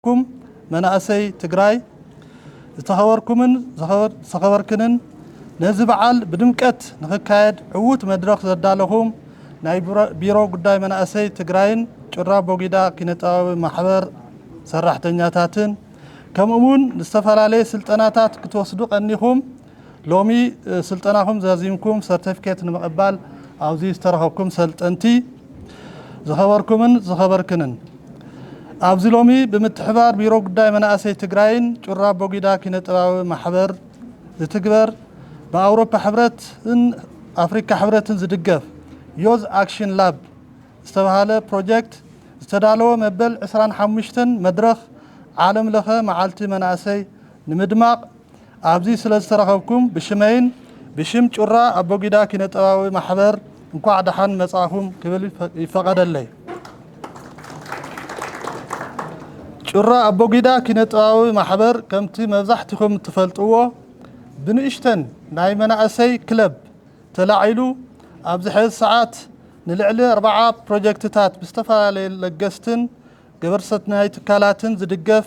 ኩም መናእሰይ ትግራይ ዝተኸበርኩምን ዝተኸበርክንን ነዚ በዓል ብድምቀት ንኽካየድ ዕዉት መድረኽ ዘዳለኹም ናይ ቢሮ ጉዳይ መናእሰይ ትግራይን ጩራ ኣቦጊዳ ኪነጥበባዊ ማሕበር ሰራሕተኛታትን ከምኡውን ዝተፈላለየ ስልጠናታት ክትወስዱ ቀኒኹም ሎሚ ስልጠናኹም ዛዚምኩም ሰርተፊኬት ንምቕባል ኣብዚ ዝተረኸብኩም ሰልጠንቲ ዝኸበርኩምን ዝኸበርክንን ኣብዚ ሎሚ ብምትሕባር ቢሮ ጉዳይ መናእሰይ ትግራይን ጩራ ኣቦጊዳ ኪነጥበባዊ ማሕበር ዝትግበር ብኣውሮፓ ሕብረትን ኣፍሪካ ሕብረትን ዝድገፍ ዮዝ ኣክሽን ላብ ዝተባሃለ ፕሮጀክት ዝተዳለወ መበል ዕስራን ሓሙሽተን መድረኽ ዓለም ለኸ መዓልቲ መናእሰይ ንምድማቕ ኣብዚ ስለ ዝተረኸብኩም ብሽመይን ብሽም ጩራ ኣቦጊዳ ኪነጥበባዊ ማሕበር እንኳዕ ደሓን መጻእኹም ክብል ይፈቐደለይ። ጩራ ኣቦጊዳ ኪነጥበባዊ ማሕበር ከምቲ መብዛሕትኹም እትፈልጥዎ ብንእሽተን ናይ መናእሰይ ክለብ ተላዒሉ ኣብዚ ሕዚ ሰዓት ንልዕሊ ኣርባዓ ፕሮጀክትታት ብዝተፈላለየ ለገስትን ገበርሰናይ ትካላትን ዝድገፍ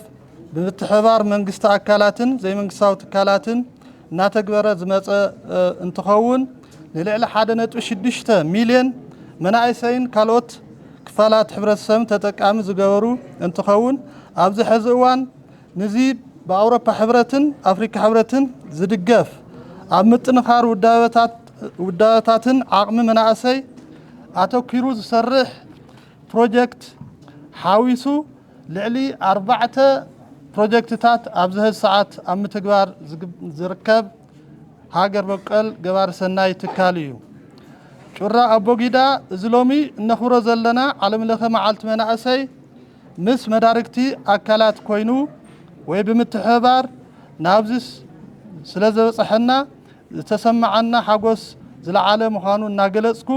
ብምትሕብባር መንግስቲ ኣካላትን ዘይመንግስታዊ ትካላትን እናተግበረ ዝመፀ እንትኸውን ንልዕሊ ሓደ ነጥቢ ሽዱሽተ ሚልዮን መናእሰይን ካልኦት ክፋላት ሕብረተሰብን ተጠቃሚ ዝገበሩ እንትኸውን ኣብዚ ሕዚ እዋን ንዚ ብኣውሮፓ ሕብረትን ኣፍሪካ ሕብረትን ዝድገፍ ኣብ ምጥንኻር ውዳበታትን ዓቕሚ መናእሰይ ኣተኪሩ ዝሰርሕ ፕሮጀክት ሓዊሱ ልዕሊ ኣርባዕተ ፕሮጀክትታት ኣብዚ ሕዚ ሰዓት ኣብ ምትግባር ዝርከብ ሃገር በቀል ገባሪ ሰናይ ትካል እዩ። ጩራ ኣቦጊዳ እዚ ሎሚ እነኽብሮ ዘለና ዓለም ለኸ መዓልቲ መናእሰይ ምስ መዳርግቲ ኣካላት ኮይኑ ወይ ብምትሕብባር ናብዚ ስለ ዘበፀሐና ዝተሰማዓና ሓጎስ ዝለዓለ ምዃኑ እናገለፅኩ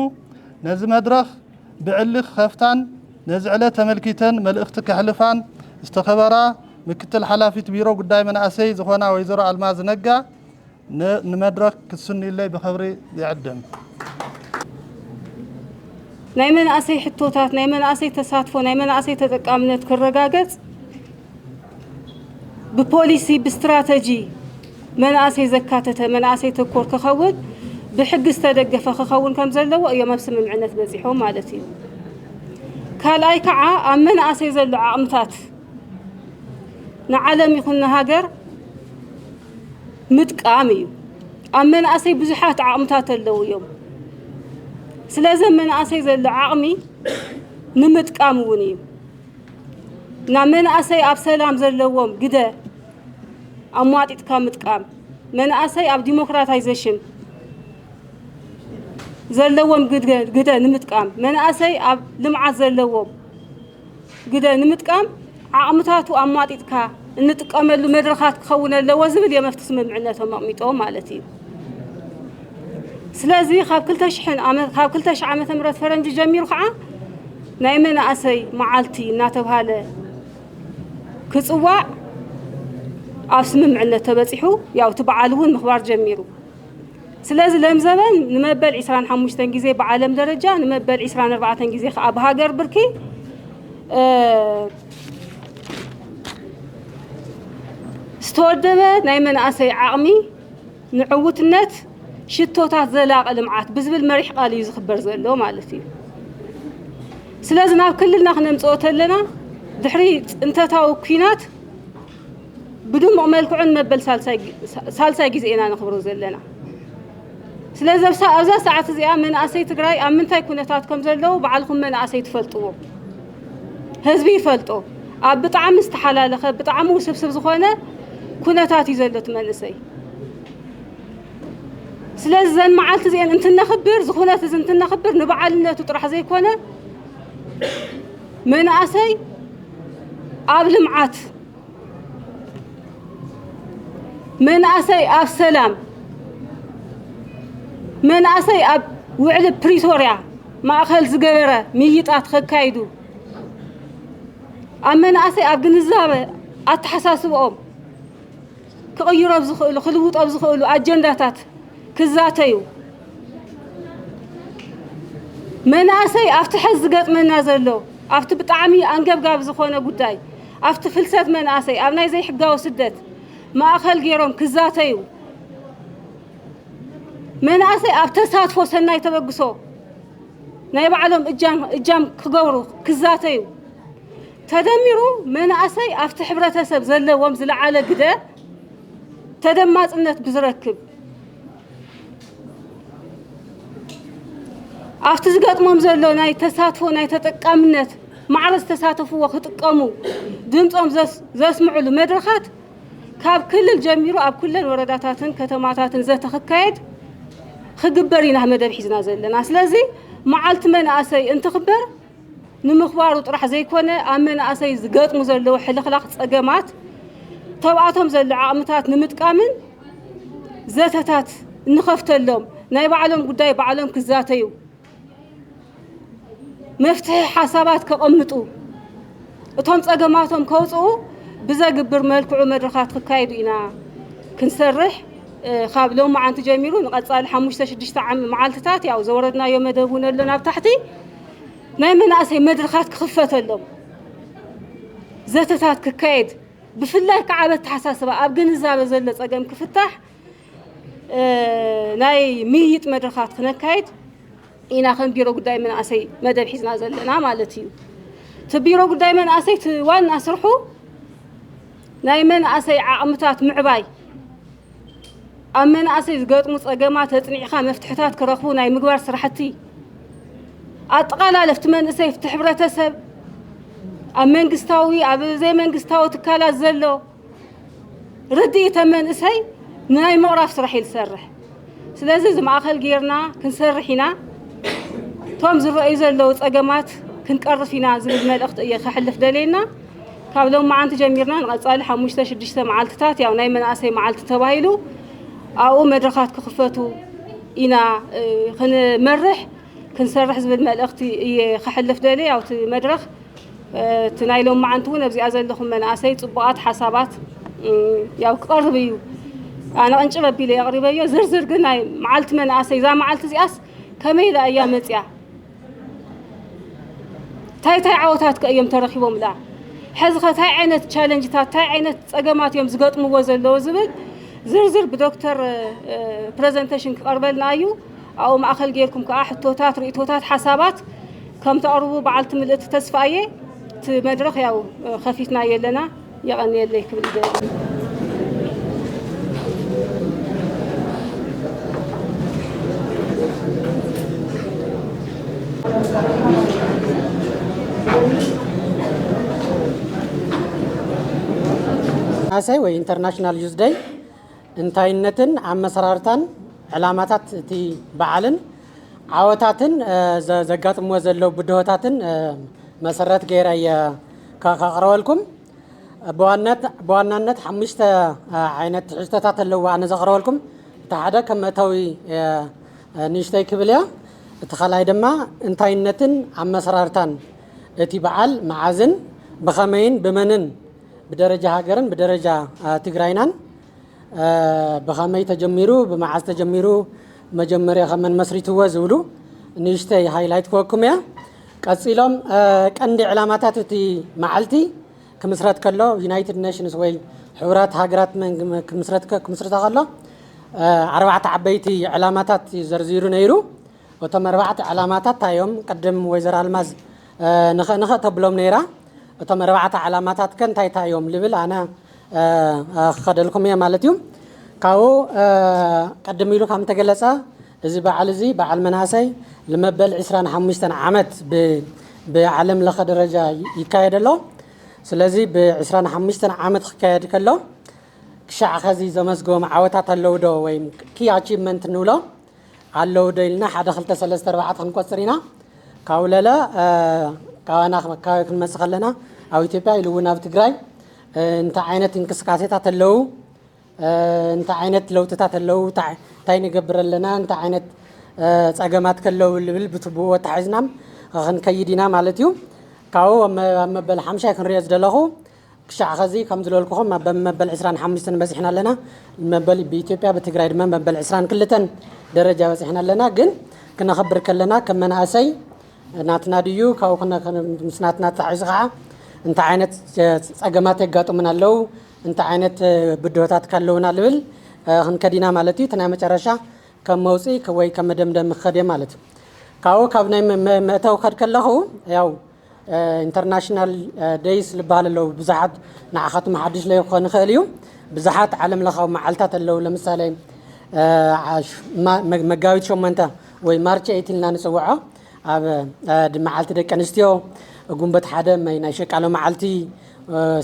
ነዚ መድረኽ ብዕሊ ክኸፍታን ነዚ ዕለት ተመልኪተን መልእኽቲ ከሕልፋን ዝተኸበራ ምክትል ሓላፊት ቢሮ ጉዳይ መናእሰይ ዝኾና ወይዘሮ ኣልማዝ ነጋ ንመድረክ ክትስንዩለይ ብኽብሪ ይዕድም። ናይ መናእሰይ ሕቶታት፣ ናይ መናእሰይ ተሳትፎ፣ ናይ መናእሰይ ተጠቃምነት ክረጋገጽ ብፖሊሲ፣ ብስትራተጂ መናእሰይ ዘካተተ፣ መናእሰይ ተኮር ክኸውን ብሕጊ ዝተደገፈ ክኸውን ከም ዘለዎ እዮም ኣብ ስምምዕነት በጺሖም ማለት እዩ። ካልኣይ ከዓ ኣብ መናእሰይ ዘሎ ዓቕምታት ንዓለም ይኹን ንሃገር ምጥቃም እዩ። ኣብ መናእሰይ ብዙሓት ዓቕምታት ኣለዉ እዮም። ስለዚ ኣብ መናእሰይ ዘሎ ዓቕሚ ንምጥቃም እውን እዩ። ናብ መናእሰይ ኣብ ሰላም ዘለዎም ግደ ኣሟጢጥካ ምጥቃም፣ መናእሰይ ኣብ ዲሞክራታይዜሽን ዘለዎም ግደ ንምጥቃም፣ መናእሰይ ኣብ ልምዓት ዘለዎም ግደ ንምጥቃም ዓቕምታቱ ኣማጢጥካ እንጥቀመሉ መድረኻት ክኸውን ኣለዎ ዝብል እዮም ኣብቲ ስምምዕነቶም ኣቕሚጦም ማለት እዩ። ስለዚ ካብ ክልተ ሽሕን ዓመት ካብ ክልተ ሽሕ ዓመተ ምህረት ፈረንጂ ጀሚሩ ከዓ ናይ መናእሰይ መዓልቲ እናተብሃለ ክፅዋዕ ኣብ ስምምዕነት ተበፂሑ ያው እቲ በዓል እውን ምኽባር ጀሚሩ። ስለዚ ለምዘበን ንመበል ዒስራን ሓሙሽተን ግዜ ብዓለም ደረጃ ንመበል ዒስራን ኣርባዕተን ግዜ ከዓ ብሃገር ብርኪ ዝተወደበ ናይ መናእሰይ ዓቕሚ ንዕውትነት ሽቶታት ዘላቒ ልምዓት ብዝብል መሪሕ ቃል እዩ ዝኽበር ዘሎ ማለት እዩ። ስለዚ ናብ ክልልና ክነምፅኦ ተለና ድሕሪ ፅንተታዊ ኲናት ብድሙቕ መልክዑ ንመበል ሳልሳይ ግዜ ኢና ነኽብሮ ዘለና። ስለዚ ኣብዛ ሰዓት እዚኣ መናእሰይ ትግራይ ኣብ ምንታይ ኩነታት ከም ዘለዉ ባዕልኹም መናእሰይ ትፈልጥዎ፣ ህዝቢ ይፈልጦ። ኣብ ብጣዕሚ ዝተሓላለኸ ብጣዕሚ ውስብስብ ዝኾነ ኩነታት እዩ ዘሎ እቲ መንእሰይ። ስለዚ ዘን መዓልቲ እዚአን እንትነኽብር ዝኹነት እዚ እንትነኽብር ንበዓልነቱ ጥራሕ ዘይኮነ መናእሰይ ኣብ ልምዓት መናእሰይ ኣብ ሰላም መናእሰይ ኣብ ውዕሊ ፕሪቶርያ ማእኸል ዝገበረ ምይይጣት ከካይዱ ኣብ መናእሰይ ኣብ ግንዛበ ኣተሓሳስብኦም ክቕይሮ ዝኽእሉ ክልውጦ ዝኽእሉ ኣጀንዳታት ክዛተዩ መናእሰይ ኣብቲ ሕዚ ዝገጥመና ዘሎ ኣብቲ ብጣዕሚ ኣንገብጋቢ ዝኾነ ጉዳይ ኣብቲ ፍልሰት መናእሰይ ኣብ ናይ ዘይሕጋዊ ስደት ማእኸል ገይሮም ክዛተዩ፣ መናእሰይ ኣብ ተሳትፎ ሰናይ ተበግሶ ናይ ባዕሎም እጃም እጃም ክገብሩ ክዛተዩ ተደሚሩ፣ መናእሰይ ኣብቲ ሕብረተሰብ ዘለዎም ዝለዓለ ግደ ተደማፅነት ብዝረክብ፣ ኣብቲ ዝገጥሞም ዘሎ ናይ ተሳትፎ ናይ ተጠቃምነት ማዕረ ዝተሳተፍዎ ክጥቀሙ ድምፆም ዘስ- ዘስምዕሉ መድረኻት ካብ ክልል ጀሚሩ ኣብ ኩለን ወረዳታትን ከተማታትን ዘተ ክካየድ ክግበር ኢና መደብ ሒዝና ዘለና። ስለዚ መዓልቲ መናእሰይ እንትኽበር ንምኽባሩ ጥራሕ ዘይኮነ፣ ኣብ መናእሰይ ዝገጥሙ ዘለዉ ሕልኽላኽ ጸገማት ተብኣቶም ዘሎ ዓቕምታት ንምጥቃምን ዘተታት እንኸፍተሎም፣ ናይ ባዕሎም ጉዳይ ባዕሎም ክዛተዩ፣ መፍትሒ ሓሳባት ከቐምጡ፣ እቶም ጸገማቶም ከውጽኡ ብዘግብር መልክዑ መድረኻት ክካየዱ ኢና ክንሰርሕ፣ እ፣ ካብ ሎማዓንቲ ጀሚሩ ንቐጻሊ ሓሙሽተ ሽዱሽተ ዓም-፣ መዓልትታት ያው ዘወረድናዮ መደብ እውን ኣሎ። ናብ ታሕቲ ናይ መናእሰይ መድረኻት ክኽፈተሎም፣ ዘተታት ክካየድ፣ ብፍላይ ከዓ ኣብ ኣተሓሳስባ ኣብ ግንዛበ ዘሎ ጸገም ክፍታሕ፣ እ፣ ናይ ምይይጥ መድረኻት ክነካየድ ኢና ከም ቢሮ ጉዳይ መናእሰይ መደብ ሒዝና ዘለና ማለት እዩ። እቲ ቢሮ ጉዳይ መናእሰይ እቲ ዋና ስርሑ ናይ መናእሰይ ዓቕምታት ምዕባይ፣ ኣብ መናእሰይ ዝገጥሙ ጸገማት ኣጽኒዕኻ መፍትሕታት ክረኽቡ ናይ ምግባር ስራሕቲ፣ ኣጠቓላሊ ኣብቲ መንእሰይ፣ ኣብቲ ሕብረተሰብ፣ ኣብ መንግስታዊ፣ ኣብ ዘይመንግስታዊ ትካላት ዘሎ ርድኢት መንእሰይ ናይ ምቕራፍ ስራሕ እዩ ዝሰርሕ። ስለዚ እዚ ማእኸል ጌርና ክንሰርሕ ኢና። እቶም ዝረኣዩ ዘለዉ ጸገማት ክንቀርፍ ኢና ዝብል መልእኽቲ እየ ከሕልፍ ደልየና። ካብ ሎማዓንቲ ጀሚርና ንቐጻሊ ሓሙሽተ ሽዱሽተ መዓልትታት ያው ናይ መናእሰይ መዓልቲ ተባሂሉ ኣብኡ መድረኻት ክኽፈቱ ኢና፣ እ፣ ክንመርሕ ክንሰርሕ ዝብል መልእኽቲ እየ ከሕልፍ ደልየ። ያው እቲ መድረኽ እቲ ናይ ሎማዓንቲ እውን ኣብዚኣ ዘለኹም መናእሰይ ጽቡቓት ሓሳባት፣ እም፣ ያው ክቐርብ እዩ። ኣነ ቅንጭብ ኣቢለ የቕሪበዮ። ዝርዝር ግን ናይ መዓልቲ መናእሰይ፣ እዛ መዓልቲ እዚኣስ ከመይ ኢላ እያ መጽያ? እንታይ እንታይ ዓወታት ከ እዮም ተረኺቦም ላ? ሕዚ ኸ እንታይ ዓይነት ቻለንጅታት፣ እንታይ ዓይነት ጸገማት እዮም ዝገጥምዎ ዘለዉ ዝብል ዝርዝር ብዶክተር፣ እ፣ ፕረዘንቴሽን ክቐርበልና እዩ። ኣብኡ ማእከል ጌርኩም ከኣ ሕቶታት፣ ርእይቶታት፣ ሓሳባት ከም ተቕርቡ በዓልቲ ምልእቲ ተስፋ እየ። እቲ መድረኽ ያው ከፊትናዮ ኣለና። የቐንየለይ ክብል ይደሊ። ናሰይ ወይ ኢንተርናሽናል ዩዝ ደይ እንታይነትን ኣመሰራርታን ዕላማታት እቲ በዓልን ዓወታትን፣ እ፣ ዘ-፣ ዘጋጥምዎ ዘለዉ ብድሆታትን፣ እ፣ መሰረት ገይረ እየ ከ-፣ ከቕርበልኩም። ብዋነት-፣ ብዋናነት ሓሙሽተ፣ እ፣ ዓይነት ትሕዝቶታት ኣለዉ ኣነ ዘቕርበልኩም። እቲ ሓደ ከም መእተዊ፣ እ፣ እ፣ ንእሽተይ ክብል እየ። እቲ ካልኣይ ድማ እንታይነትን ኣመሰራርታን እቲ በዓል መዓዝን ብኸመይን ብመንን ብደረጃ ሃገርን ብደረጃ፣ እ፣ ትግራይናን እ፣ ብኸመይ ተጀሚሩ፣ ብመዓዝ ተጀሚሩ፣ መጀመርያ ከመን መስሪትዎ ዝብሉ ንእሽተይ ሃይላይት ክወኩም እያ። ቀጺሎም፣ እ፣ ቀንዲ ዕላማታት እቲ መዓልቲ ክምስረት ከሎ፣ ዩናይትድ ኔሽንስ ወይ ሕቡራት ሃገራት መን-፣ ክምስረት ከ-፣ ክምስርታ ከሎ፣ እ፣ ኣርባዕተ ዓበይቲ ዕላማታት እዩ ዘርዚሩ ነይሩ። እቶም ኣርባዕተ ዕላማታት እንታይ እዮም? ቅድም ወይዘሮ ኣልማዝ፣ እ፣ ንኸ-፣ ንኸ ተብሎም ነይራ። እቶም ኣርባዕተ ዕላማታት ከ እንታይ እንታይ እዮም ልብል ኣነ፣ እ፣ እ፣ ክኸደልኩም እየ ማለት እዩ። ካብኡ፣ እ፣ ቅድም ኢሉ ከም ተገለጸ፣ እዚ በዓል እዚ በዓል መናእሰይ ንመበል ዕስራን ሓሙሽተን ዓመት ብ-፣ ብዓለም ለኸ ደረጃ ይ-፣ ይካየድ ኣሎ። ስለዚ ብ ዕስራን ሓሙሽተን ዓመት ክካየድ ከሎ፣ ክሻዕ ኸዚ ዘመዝገቦም ዓወታት ኣለዉ ዶ? ወይም ኪ ኣቺቭመንት ንብሎ ኣለዉ ዶ ኢልና ሓደ፣ ክልተ፣ ሰለስተ፣ ኣርባዕተ ክንቆጽር ኢና። ካብ ለለ፣ እ፣ ካባና ክመ-፣ ከባቢ ክንመጽእ ከለና ኣብ ኢትዮጵያ ኢሉ እውን ኣብ ትግራይ፣ እ፣ እንታይ ዓይነት እንቅስቃሴታት ኣለዉ፣ እ፣ እንታይ ዓይነት ለውጥታት ኣለዉ፣ እንታይ፣ እንታይ ንገብር ኣለና፣ እንታይ ዓይነት፣ እ፣ ጸገማት ከለዉ ልብል ብትብኡ ኣታሒዝና ክንከይድ ኢና ማለት እዩ። ካብኡ ኣብ መ-፣ ኣብ መበል ሓምሻይ ክንሪኦ ዝደለኹ ክሻዕ ኸዚ ከም ዝበልኩኹም ኣብ መበል ዕስራን ሓሙሽተን በጺሕና ኣለና። መበል ብኢትዮጵያ ብትግራይ ድማ መበል ዕስራን ክልተን ደረጃ በጺሕና ኣለና። ግን ክነኽብር ከለና ከም መናእሰይ ናትና ድዩ፣ ካብኡ ክነ-፣ ክነ-፣ ምስ ናትና ተታሒዙ ኸዓ እንታይ ዓይነት ጸገማት የጋጥሙና ኣለዉ፣ እንታይ ዓይነት ብድሆታት ካለዉና ልብል ክንከዲና ማለት እዩ። እቲ ናይ መጨረሻ ከም መውፅኢ ወይ ከም መደምደም ክኸድ እየ ማለት እዩ። ካብኡ ካብ ናይ መእተው ከድ ከለኹ ያው ኢንተርናሽናል ደይስ ዝበሃል ኣለዉ። ብዙሓት ንዓኻትኩም ሓድሽ ለይኮን ይኽእል እዩ። ብዙሓት ዓለም ለኻዊ መዓልታት ኣለዉ። ለምሳሌ መጋቢት ሸሞንተ ወይ ማርች ኤይት ኢልና ንፅውዖ ኣብ መዓልቲ ደቂ ኣንስትዮ፣ ጉንበት ሓደ ናይ ሸቃሎ መዓልቲ፣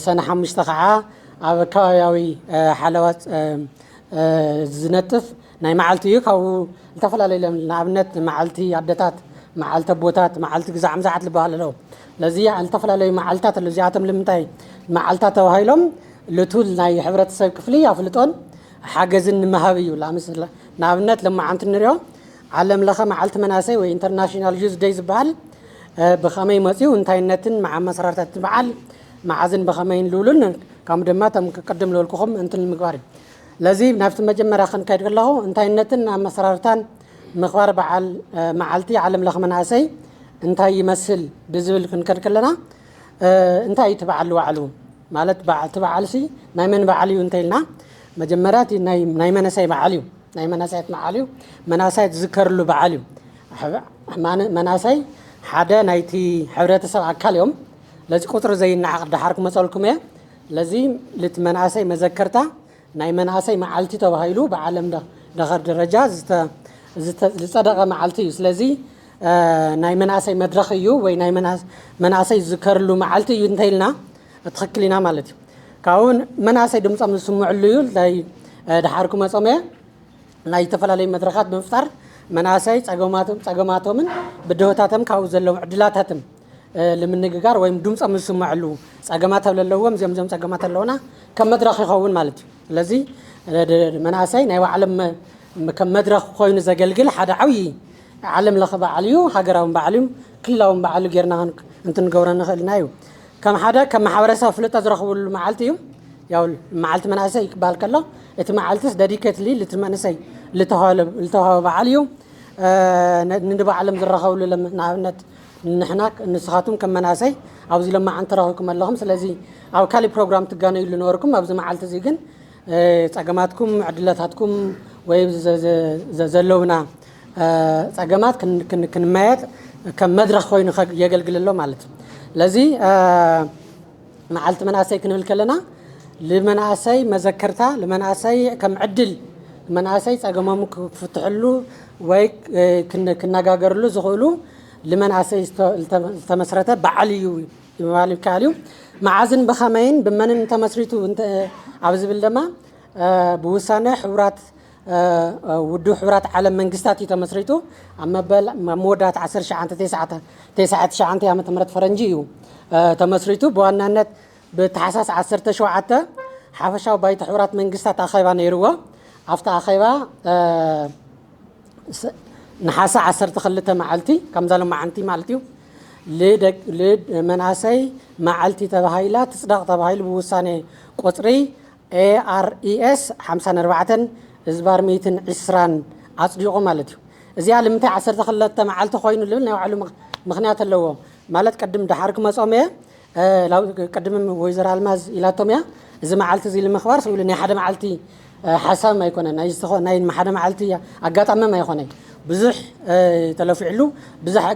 ሰነ ሓሙሽተ ከዓ ኣብ ከባቢያዊ ሓለዋ ዝነጥፍ ናይ መዓልቲ እዩ። ካብኡ ዝተፈላለዩ ለ ንኣብነት መዓልቲ ኣደታት፣ መዓልቲ ኣቦታት፣ መዓልቲ ግዛዕ ምዛዓት ዝበሃል ኣለዉ። ስለዚ ዝተፈላለዩ መዓልታት ኣለዉ። እዚኣቶም ልምንታይ መዓልታት ተባሂሎም? ልቱል ናይ ሕብረተሰብ ክፍሊ ኣፍልጦን ሓገዝን ንምሃብ እዩ። ንኣብነት ለማዓንቲ ንሪኦ ዓለም ለኸ መዓልቲ መናእሰይ ወይ ኢንተርናሽናል ዩዝ ደይ ዝበሃል ብኸመይ መፅኡ፣ እንታይነትን መዓመሰራርታት በዓል መዓዝን ብኸመይ ንልብሉን ከምኡ ድማ ከም ቅድም ልበልኩኹም እንትን ምግባር እዩ። ለዚ ናብቲ መጀመርያ ክንከይድ ከለኹ እንታይነትን ኣመሰራርታን ምኽባር በዓል መዓልቲ ዓለም ለኸ መናእሰይ እንታይ ይመስል ብዝብል ክንከድ ከለና እንታይ እዩ እቲ በዓል ዋዕሉ ማለት እቲ በዓል ሲ ናይ መን በዓል እዩ እንተኢልና መጀመርያ ናይ መነሰይ በዓል እዩ። ናይ መናሳይት መዓል እዩ። መናሳይት ዝዝከርሉ በዓል እዩ። መናሳይ ሓደ ናይቲ ሕብረተሰብ ኣካል እዮም። ለዚ ቁፅሪ ዘይናዓቕ ደሓር ክመፀልኩም እየ። ለዚ ልቲ መናእሰይ መዘከርታ ናይ መናእሰይ መዓልቲ ተባሂሉ ብዓለም ደኸር ደረጃ ዝፀደቐ መዓልቲ እዩ። ስለዚ ናይ መናእሰይ መድረኽ እዩ ወይ ናይ መናእሰይ ዝዝከርሉ መዓልቲ እዩ እንተኢልና ትኽክል ኢና ማለት እዩ። ካብኡ መናእሰይ ድምፆም ዝስምዕሉ እዩ። ድሓር ክመፆም እየ ናይ ዝተፈላለዩ መድረኻት ብምፍጣር መናእሰይ ፀገማቶም ፀገማቶምን ብድሆታቶም ካብኡ ዘለዎም ዕድላታትን ንምንግጋር ወይም ድምፆም ዝስምዕሉ ፀገማት ኣብ ዘለዎም እዚኦም እዚኦም ፀገማት ኣለውና ከም መድረኽ ይኸውን ማለት እዩ። ስለዚ መናእሰይ ናይ ባዕሎም ከም መድረኽ ኮይኑ ዘገልግል ሓደ ዓብዪ ዓለም ለኸ በዓል እዩ። ሃገራውን በዓል እዩ። ክልላውን በዓል ጌርና እንትንገብሮ ንኽእልና እዩ። ከም ሓደ ከም ማሕበረሰብ ፍልጠት ዝረኽብሉ መዓልቲ እዩ። ያው መዓልቲ መናእሰይ ክበሃል ከሎ እቲ መዓልትስ ደዲኬትሊ ልቲ መንእሰይ ልተዋህበ በዓል እዩ። ንባዕሎም ዝረኸብሉ ንኣብነት ንሕና ንስኻትኩም ከም መናእሰይ ኣብዚ ሎማዓንቲ ተረኺብኩም ኣለኹም። ስለዚ ኣብ ካሊእ ፕሮግራም ትጋነዩሉ ነበርኩም። ኣብዚ መዓልቲ እዚ ግን ፀገማትኩም ዕድለታትኩም ወይ ዘለውና ፀገማት ክንመያየጥ ከም መድረኽ ኮይኑ የገልግል ኣሎ ማለት እዩ። ለዚ መዓልቲ መናእሰይ ክንብል ከለና ልመናእሰይ መዘከርታ ልመናእሰይ ከም ዕድል መናእሰይ ፀገሞም ክፍትሕሉ ወይ ክነጋገርሉ ዝኽእሉ ልመናእሰይ ዝተመስረተ በዓል እዩ ይባል ይከኣል እዩ። መዓዝን ብኸመይን ብመንን ተመስሪቱ ኣብ ዝብል ድማ ብውሳነ ሕቡራት ውድብ ሕቡራት ዓለም መንግስታት እዩ ተመስሪቱ። ኣብ መበል ኣብ መወዳእታ ዓሰርተ ትሽዓተ ዓመተ ምህረት ፈረንጂ እዩ ተመስሪቱ። ብዋናነት ብታሕሳስ ዓሰርተ ሸውዓተ ሓፈሻዊ ባይቶ ሕቡራት መንግስታት ኣኼባ ነይርዎ። ኣብቲ ኣኼባ ነሓሰ ዓሰርተ ክልተ መዓልቲ ከምዛ ሎማዓንቲ ማለት እዩ ልመናእሰይ መዓልቲ ተባሂላ ትፅደቕ ተባሂሉ ብውሳኔ ቁፅሪ ኤኣርኢኤስ ሓምሳን ኣርባዕተን እዝባር ሚእትን ዕስራን ኣፅዲቑ ማለት እዩ። እዚኣ ልምንታይ ዓሰርተ ክልተ መዓልቲ ኮይኑ ልብል ናይ ባዕሉ ምኽንያት ኣለዎ። ማለት ቅድም ደሓር ክመፆም እየ ቅድም ወይዘሮ ኣልማዝ ኢላቶም እያ። እዚ መዓልቲ እዚ ንምኽባር ስብሉ ናይ ሓደ መዓልቲ ሓሳብ ኣይኮነ ናይ ሓደ መዓልቲ ኣጋጣሚ ኣይኮነ። ብዙሕ ተለፊዕሉ ብዙሕ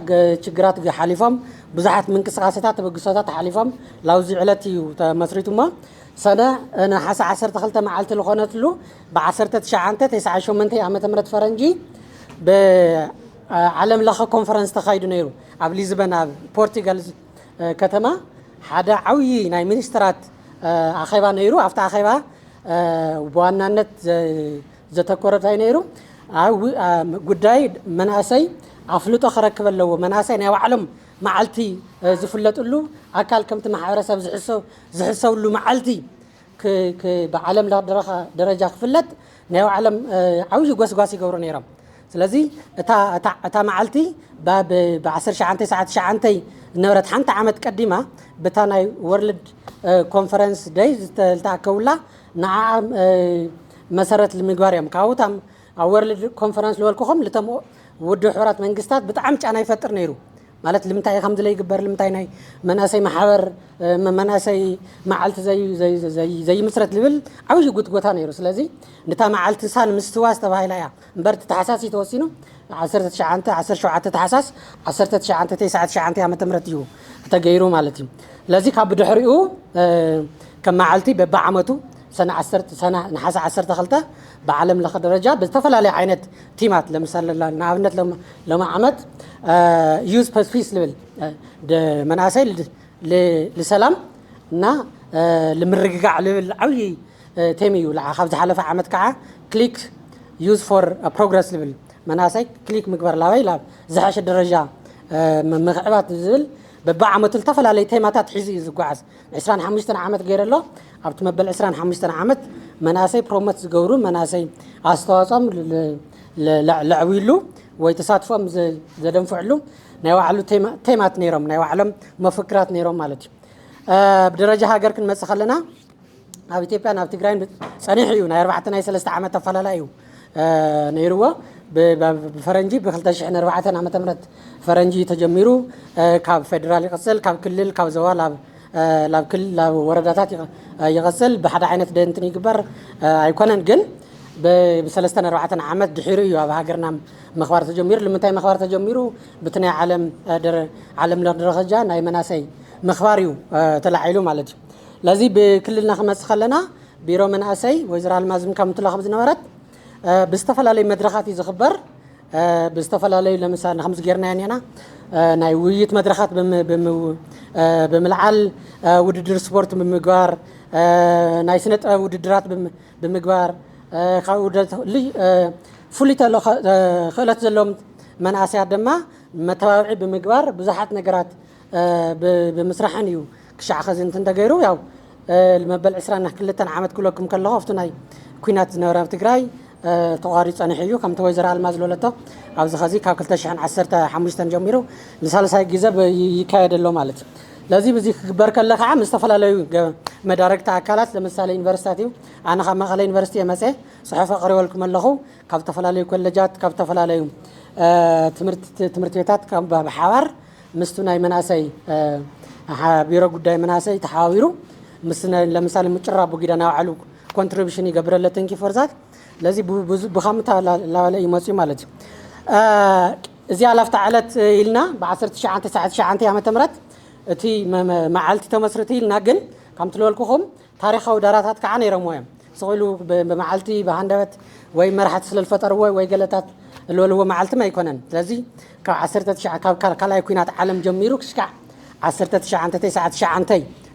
ችግራት ሓሊፎም ብዙሓት ምንቅስቃሴታት ተበግሶታት ሓሊፎም ላውዚ ዕለት እዩ ተመስሪቱ እሞ ሰነ ነሓሰ ዓሰርተ ክልተ መዓልቲ ዝኾነትሉ ብ1998 ዓመተ ምህረት ፈረንጂ ብዓለም ለኸ ኮንፈረንስ ተኻይዱ ነይሩ። ኣብ ሊዝበን ኣብ ፖርቱጋል ከተማ ሓደ ዓብዪ ናይ ሚኒስትራት ኣኼባ ነይሩ። ኣብቲ ኣኼባ ብዋናነት ዘተኮረ እንታይ ነይሩ? ጉዳይ መናእሰይ ኣፍልጦ ክረክብ ኣለዎ። መናእሰይ ናይ ባዕሎም መዓልቲ ዝፍለጥሉ ኣካል ከምቲ ማሕበረሰብ ዝሕሰብሉ መዓልቲ ብዓለም ደረጃ ክፍለጥ ናይ ባዕሎም ዓብዪ ጎስጓስ ይገብሩ ነይሮም። ስለዚ እታ መዓልቲ ብ1999 ዝነበረት ሓንቲ ዓመት ቀዲማ ብታ ናይ ወርልድ ኮንፈረንስ ደይ ዝተኣከቡላ ንዓ መሰረት ንምግባር እዮም። ካብኡታም ኣብ ወርልድ ኮንፈረንስ ዝበልኩኹም ልቶም ውድብ ሕቡራት መንግስታት ብጣዕሚ ጫና ይፈጥር ነይሩ። ማለት ልምንታይ ከም ዝለይግበር፣ ልምንታይ ናይ መናእሰይ ማሕበር፣ መናእሰይ መዓልቲ ዘይምስረት ዝብል ዓብዪ ጉትጎታ ነይሩ። ስለዚ ንታ መዓልቲ ንሳ ንምስትዋስ ተባሂላ እያ እምበር፣ እቲ ታሕሳስ እዩ ተወሲኑ። ዓሰርተ ትሽዓተ ዓሰርተ ሸውዓተ ታሕሳስ ዓሰርተ ትሽዓተ ተስዓተ ትሽዓተ ዓመተ ምህረት እዩ ተገይሩ ማለት እዩ። ስለዚ ካብ ብድሕሪኡ ከም መዓልቲ በብዓመቱ ሰነ ዓሰርተ ሰነ ነሓሰ ዓሰርተ ክልተ ብዓለም ለኸ ደረጃ ብዝተፈላለየ ዓይነት ቲማት፣ ለምሳሌ ንኣብነት ሎሚ ዓመት ዩዝ ፐስፊስ ልብል መናእሰይ ልሰላም እና ልምርግጋዕ ልብል ዓብዪ ቴም እዩ። ካብ ዝሓለፈ ዓመት ከዓ ክሊክ ዩዝ ፎር ፕሮግረስ ልብል መናእሰይ ክሊክ ምግባር ላባይ ላብ ዝሓሸ ደረጃ ምክዕባት ዝብል በብዓመቱ ዝተፈላለዩ ቴማታት ሒዙ እዩ ዝጓዓዝ። ዕስራን ሓሙሽተን ዓመት ገይረ ኣሎ። ኣብቲ መበል ዕስራን ሓሙሽተን ዓመት መናእሰይ ፕሮሞት ዝገብሩ፣ መናእሰይ ኣስተዋፅኦም ለዕብይሉ ወይ ተሳትፎም ዘደንፍዕሉ ናይ ባዕሉ ቴማት ነይሮም፣ ናይ ባዕሎም መፈክራት ነይሮም ማለት እዩ። ብደረጃ ሃገር ክንመፅእ ከለና ኣብ ኢትዮጵያን ኣብ ትግራይን ጸኒሑ እዩ። ናይ ኣርባዕተ ናይ ሰለስተ ዓመት ኣፈላላይ እዩ ነይርዎ። ብፈረንጂ ብ ክልተ ሽሕን ኣርባዕተን ዓመተ ምህረት ፈረንጂ እዩ ተጀሚሩ። ካብ ፌደራል ይቕጽል፣ ካብ ክልል፣ ካብ ዞባ፣ ላብ ወረዳታት ይቕጽል። ብሓደ ዓይነት ደንትን ይግበር ኣይኮነን፣ ግን ብሰለስተን ኣርባዕተን ዓመት ድሒሩ እዩ ኣብ ሃገርና ምኽባር ተጀሚሩ። ልምንታይ ምኽባር ተጀሚሩ? ብቲ ናይ ዓለም ለኽ ደረጃ ናይ መናሰይ ምኽባር እዩ ተላዒሉ ማለት እዩ። ለዚ ብክልልና ክመጽእ ከለና ቢሮ መናእሰይ ወይዘሮ ኣልማዝ ምካም ትለኸብ ዝነበረት ብዝተፈላለዩ መድረኻት እዩ ዝኽበር። ብዝተፈላለዩ ለምሳሌ ከምዚ ጌርና ኢና ናይ ውይይት መድረኻት ብምልዓል፣ ውድድር ስፖርት ብምግባር፣ ናይ ስነ ጥበብ ውድድራት ብምግባር፣ ካብኡ ፍሉይ ክእለት ዘለዎም መናእሰያት ድማ መተባብዒ ብምግባር ብዙሓት ነገራት ብምስራሕን እዩ። ክሻዕ ኸዚ እንትን ተገይሩ ያው መበል ዕስራን ክልተን ዓመት ክብለኩም ከለኹ ኣብቲ ናይ ኩናት ዝነበረ ኣብ ትግራይ ተቋሪፁ ፀኒሑ እዩ። ከምቲ ወይዘሮ ኣልማዝ ዝበለቶ ኣብዚ ኸዚ ካብ ክልተ ሽሕን ዓሰርተ ሓሙሽተን ጀሚሩ ንሳልሳይ ግዜ ይካየድ ኣሎ ማለት እዩ። ስለዚ ብዚ ክግበር ከለ ከዓ ምስ ዝተፈላለዩ መዳረግቲ ኣካላት ለምሳሌ ዩኒቨርሲታት እዩ። ኣነ ካብ መቐለ ዩኒቨርሲቲ የመፀ ፅሑፍ ኣቕሪበልኩም ኣለኹ። ካብ ዝተፈላለዩ ኮሌጃት ካብ ዝተፈላለዩ ትምህርቲ ቤታት ብሓባር ምስቱ ናይ መናእሰይ ቢሮ ጉዳይ መናእሰይ ተሓባቢሩ ምስ ለምሳሌ ምጭራ ኣቦጊዳ ናይ ባዕሉ ኮንትሪቢሽን ይገብረለ። ተንኪ ፎርዛት ለዚ ብኻምታ ላበለ ይመፅኡ ማለት እዩ። እዚኣ ላፍታ ዕለት ኢልና ብ1999 ዓመተ ምህረት እቲ መዓልቲ ተመስርቱ ኢልና ግን ከምቲ ዝበልኩኹም ታሪኻዊ ዳራታት ከዓ ነይሮምዎ እዮም። ስቕ ኢሉ ብመዓልቲ ብሃንደበት ወይ መራሕቲ ስለ ዝፈጠርዎ ወይ ገለታት ዝበልዎ መዓልትም ኣይኮነን። ስለዚ ካብ ዓሰርተ ትሽዓ ካብ ካልኣይ ኩናት ዓለም ጀሚሩ ክሽካዕ ዓሰርተ ትሽዓተ ተስዓተ ትሽዓተ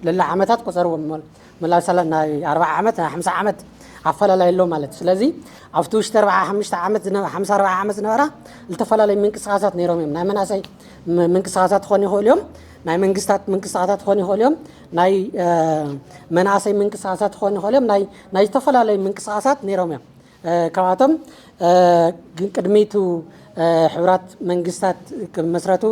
ለለ ዓመታት ቆፀርዎ። መላው ሰላ ናይ ኣርባዓ ዓመት ናይ ሓምሳ ዓመት ኣፈላላይ ኣሎ ማለት እዩ። ስለዚ ኣብቲ ውሽጢ ኣርባዓ ሓሙሽተ ዓመት ሓምሳ ኣርባዓ ዓመት ዝነበራ ዝተፈላለዩ ምንቅስቃሳት ነይሮም እዮም። ናይ መናእሰይ ምንቅስቃሳት ክኾኑ ይኽእሉ እዮም። ናይ መንግስታት ምንቅስቃሳት ክኾኑ ይኽእሉ እዮም። ናይ መናእሰይ ምንቅስቃሳት ክኾኑ ይኽእሉ እዮም። ናይ ዝተፈላለዩ ምንቅስቃሳት ነይሮም እዮም። ካብኣቶም ግን ቅድሚቱ ሕቡራት መንግስታት ክመስረቱ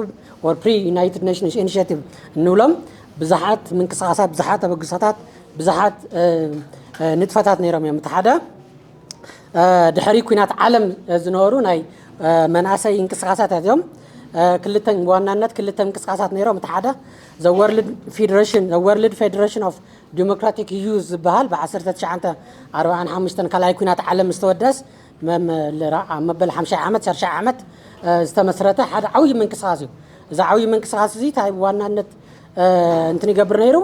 or pre United Nations Initiative እንብሎም ብዙሓት ምንቅስቃሳት፣ ብዙሓት ተበግሶታት፣ ብዙሓት ንጥፈታት ነይሮም እዮም። እቲ ሓደ ድሕሪ ኩናት ዓለም ዝነበሩ ናይ መናእሰይ እንቅስቃሳት እዮም። ክልተ ብዋናነት ክልተ እንቅስቃሳት ነይሮም። እቲ ሓደ the World Federation the World Federation of Democratic Youth ዝበሃል ብ1945 ካልኣይ ኩናት ዓለም ዝተወደስ መበል ሓምሻይ ዓመት ሻርሻይ ዓመት ዝተመስረተ ሓደ ዓብዪ ምንቅስቃስ እዩ። እዚ ዓብዪ ምንቅስቃስ እዚ እንታይ ብዋናነት እንትን ይገብር ነይሩ?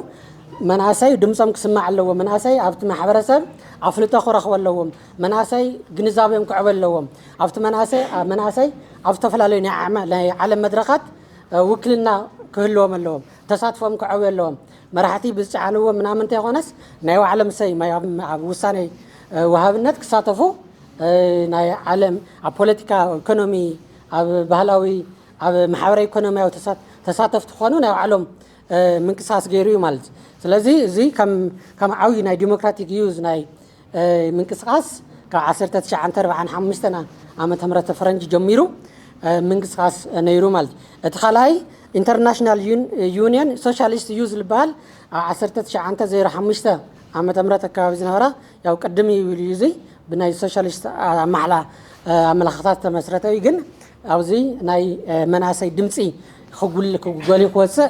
መናእሰይ ድምፆም ክስማዕ ኣለዎ። መናእሰይ ኣብቲ ማሕበረሰብ ኣፍልጦ ክረኽቡ ኣለዎም። መናእሰይ ግንዛቤኦም ክዕበ ኣለዎም። ኣብቲ መናእሰይ መናእሰይ ኣብ ዝተፈላለዩ ናይ ዓለም መድረኻት ውክልና ክህልዎም ኣለዎም። ተሳትፎም ክዕበ ኣለዎም። መራሕቲ ብዝጫዓንዎ ምናምን እንተይኮነስ ናይ ባዕሎም ሰይ ኣብ ውሳኔ ወሃብነት ክሳተፉ ናይ ዓለም ኣብ ፖለቲካ፣ ኢኮኖሚ፣ ኣብ ባህላዊ፣ ኣብ ማሕበራዊ ኢኮኖሚያዊ ተሳተፍቲ ክኾኑ ናይ ባዕሎም ምንቅስቃስ ገይሩ እዩ ማለት እዩ። ስለዚ እዚ ከም ዓብዪ ናይ ዲሞክራቲክ ዩዝ ናይ ምንቅስቃስ ካብ ዓሰርተ ትሽዓተ ኣርባዓን ሓሙሽተን ዓመተ ምህረት ፈረንጂ ጀሚሩ ምንቅስቃስ ነይሩ ማለት እዩ። እቲ ካልኣይ ኢንተርናሽናል ዩኒየን ሶሻሊስት ዩዝ ዝበሃል ኣብ ዓሰርተ ትሽዓተ ዜሮ ሓሙሽተ ዓመተ ምህረት ኣካባቢ ዝነበራ ያው ቅድም ይብል እዩ። እዚ ብናይ ሶሻሊስት ኣማሕላ ኣመላኽታት ዝተመስረተ እዩ። ግን ኣብዚ ናይ መናእሰይ ድምፂ ክጉል ክጎሊ ክወፅእ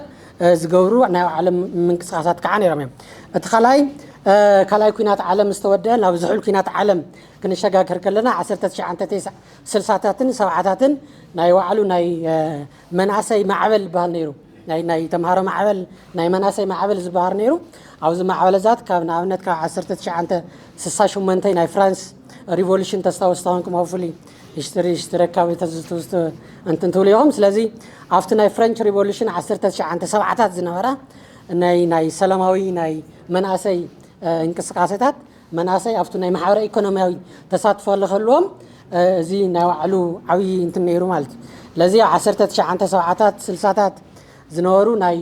ዝገብሩ ናይ ዓለም ምንቅስቃሳት ከዓ ነይሮም እዮም። እቲ ካልኣይ ካልኣይ ኩናት ዓለም ዝተወደአ ናብ ዝሑል ኩናት ዓለም ክንሸጋገር ከለና ዓሰርተ ትሽዓተ ስልሳታትን ሰብዓታትን ናይ ባዕሉ ናይ መናእሰይ ማዕበል ዝበሃል ነይሩ። ናይ ተምሃሮ ማዕበል፣ ናይ መናእሰይ ማዕበል ዝበሃል ነይሩ። ኣብዚ ማዕበል እዛት ካብ ንኣብነት ካብ ዓሰርተ ትሽዓተ ስሳ ሸሞንተ ናይ ፍራንስ ሪቮሉሽን ተስታውስ ተኾንኩም፣ ሆፍሊ ሂስትሪ ሂስትሪ ኣካባቢ ተዝትውስቱ እንትን ትብሉ ኢኹም። ስለዚ ኣብቲ ናይ ፍረንች ሪቮሉሽን ዓሰርተ ትሽዓተ ሰብዓታት ዝነበራ ናይ ናይ ሰላማዊ ናይ መናእሰይ እንቅስቃሴታት መናእሰይ ኣብቲ ናይ ማሕበረ ኢኮኖሚያዊ ተሳትፎ ክህልዎም እዚ ናይ ባዕሉ ዓብዪ እንትን ነይሩ ማለት እዩ። ስለዚ ኣብ ዓሰርተ ትሽዓተ ሰብዓታት ስልሳታት ዝነበሩ ናይ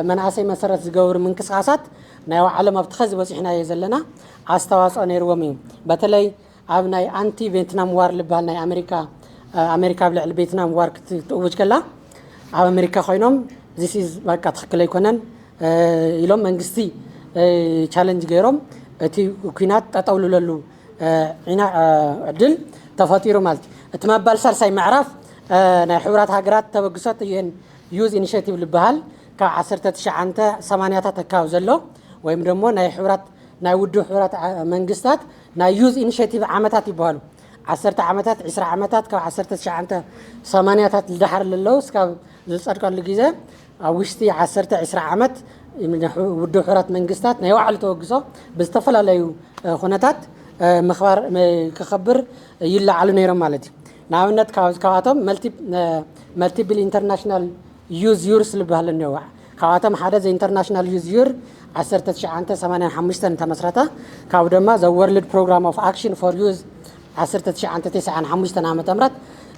መናእሰይ መሰረት ዝገብሩ ምንቅስቃሳት ናይ ባዕሎም ኣብቲ ኸዚ በፂሕናዮ ዘለና ኣስተዋፅኦ ነይርዎም እዩ። በተለይ ኣብ ናይ ኣንቲ ቬትናም ዋር ዝበሃል ናይ ኣሜሪካ ኣሜሪካ ኣብ ልዕሊ ቬትናም ዋር ክትእውጅ ከላ ኣብ ኣሜሪካ ኮይኖም ዚስ ኢዝ በቃ ትኽክል ኣይኮነን ኢሎም መንግስቲ ቻለንጅ ገይሮም እቲ ኩናት ጠጠው ልለሉ ዒና ዕድል ተፈጢሩ ማለት እዩ። እቲ መባል ሳልሳይ ምዕራፍ ናይ ሕቡራት ሃገራት ተበግሶት ዩኤን ዩዝ ኢኒሽቲቭ ዝበሃል ካብ ዓሰርተ ትሽዓተ ሰማንያታት ኣካባቢ ዘሎ ወይም ደሞ ናይ ሕቡራት ናይ ውድብ ሕቡራት መንግስታት ናይ ዩዝ ኢኒሽቲቭ ዓመታት ይበሃሉ። ዓሰርተ ዓመታት፣ ዕስራ ዓመታት ካብ ዓሰርተ ትሽዓተ ሰማንያታት ዝደሓር ለለዉ እስካብ ዝጸድቀሉ ግዜ ኣብ ውሽጢ ዓሰርተ ዕስራ ዓመት ውድብ ሕቡራት መንግስታት ናይ ባዕሉ ተበግሶ ብዝተፈላለዩ ኩነታት ምኽባር ክኸብር ይለዓሉ ነይሮም ማለት እዩ። ንኣብነት ካብኣቶም መልቲፕል ኢንተርናሽናል ዩዝ ዩርስ ዝበሃል እኒኦ። ካብኣቶም ሓደ ዘ ኢንተርናሽናል ዩዝ ዩር ዓሰርተ ትሽዓተ ሰማንያን ሓሙሽተን ተመስረተ። ካብ ድማ ዘ ወርልድ ፕሮግራም ኦፍ ኣክሽን ፎር ዩዝ ዓሰርተ ትሽዓተ ተስዓን ሓሙሽተን ዓመተ ምህረት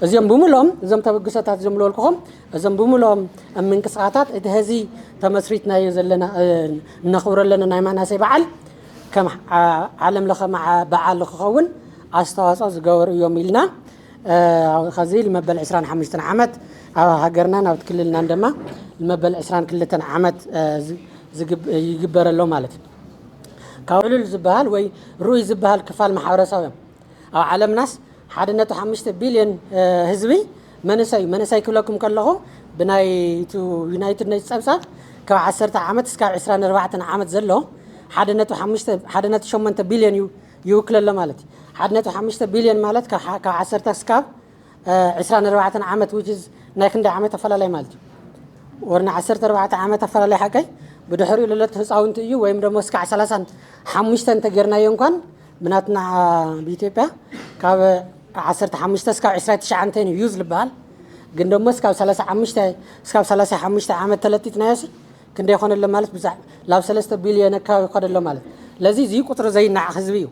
እዚኦም ብምሎም እዞም ተበግሶታት እዞም ዝበልኩኹም እዞም ብምሎም ምንቅስቃታት እቲ ሀዚ ተመስሪትናዮ ዘለና እነኽብሮ ኣለና ናይ መናእሰይ በዓል ከም ዓለም ለኸ በዓል ክኸውን ኣስተዋፅኦ ዝገበሩ እዮም ኢልና ከዚ ንመበል ዕስራን ሓሙሽተን ዓመት ኣብ ሃገርናን ኣብ ክልልናን ድማ ንመበል ዕስራን ክልተን ዓመት ይግበር ኣሎ ማለት እዩ። ካብ ዕሉል ዝበሃል ወይ ርኡይ ዝበሃል ክፋል ማሕበረሰብ እዮም። ኣብ ዓለምናስ ሓደ ነጥቢ ሓሙሽተ ቢልዮን ህዝቢ መንእሰይ እዩ። መንእሰይ ክብለኩም ከለኹ ብናይ ዩናይትድ ኔሽንስ ፀብፃብ ካብ ዓሰርተ ዓመት እስካብ ዕስራን ኣርባዕተን ዓመት ዘሎ ሓደ ነጥቢ ሓሙሽተ ሓደ ነጥቢ ሸሞንተ ቢልዮን እዩ ይውክለሎ ማለት እዩ። ሓደ ነጥቢ ሓሙሽተ ቢልዮን ማለት ካብ ዓሰርተ እስካብ ዕስራን ኣርባዕተን ዓመት which is ናይ ክንደይ ዓመት ኣፈላላይ ማለት እዩ። ወርና ዓሰርተ ኣርባዕተ ዓመት ኣፈላላይ ሓቀይ ብድሕሪኡ ለለት ህፃውንቲ እዩ ወይም ደሞ እስካዕ ሰላሳን ሓሙሽተን እንተጌርናዮ እንኳን ብናትና ብኢትዮጵያ ካብ ዓሰርተ ሓሙሽተ እስካብ ዕስራ ትሽዓተ እዩ ዩዝ ዝበሃል። ግን ደሞ እስካብ ሰላሳ ሓሙሽተ እስካብ ሰላሳ ሓሙሽተ ዓመት ተለጢጥናዮ ሲ ክንደይ ይኾነሎ ማለት ብዛዕ ላብ ሰለስተ ቢልዮን ኣካባቢ ይኾነሎ ማለት። ለዚ እዚ ቁፅሪ ዘይናዕ ህዝቢ እዩ።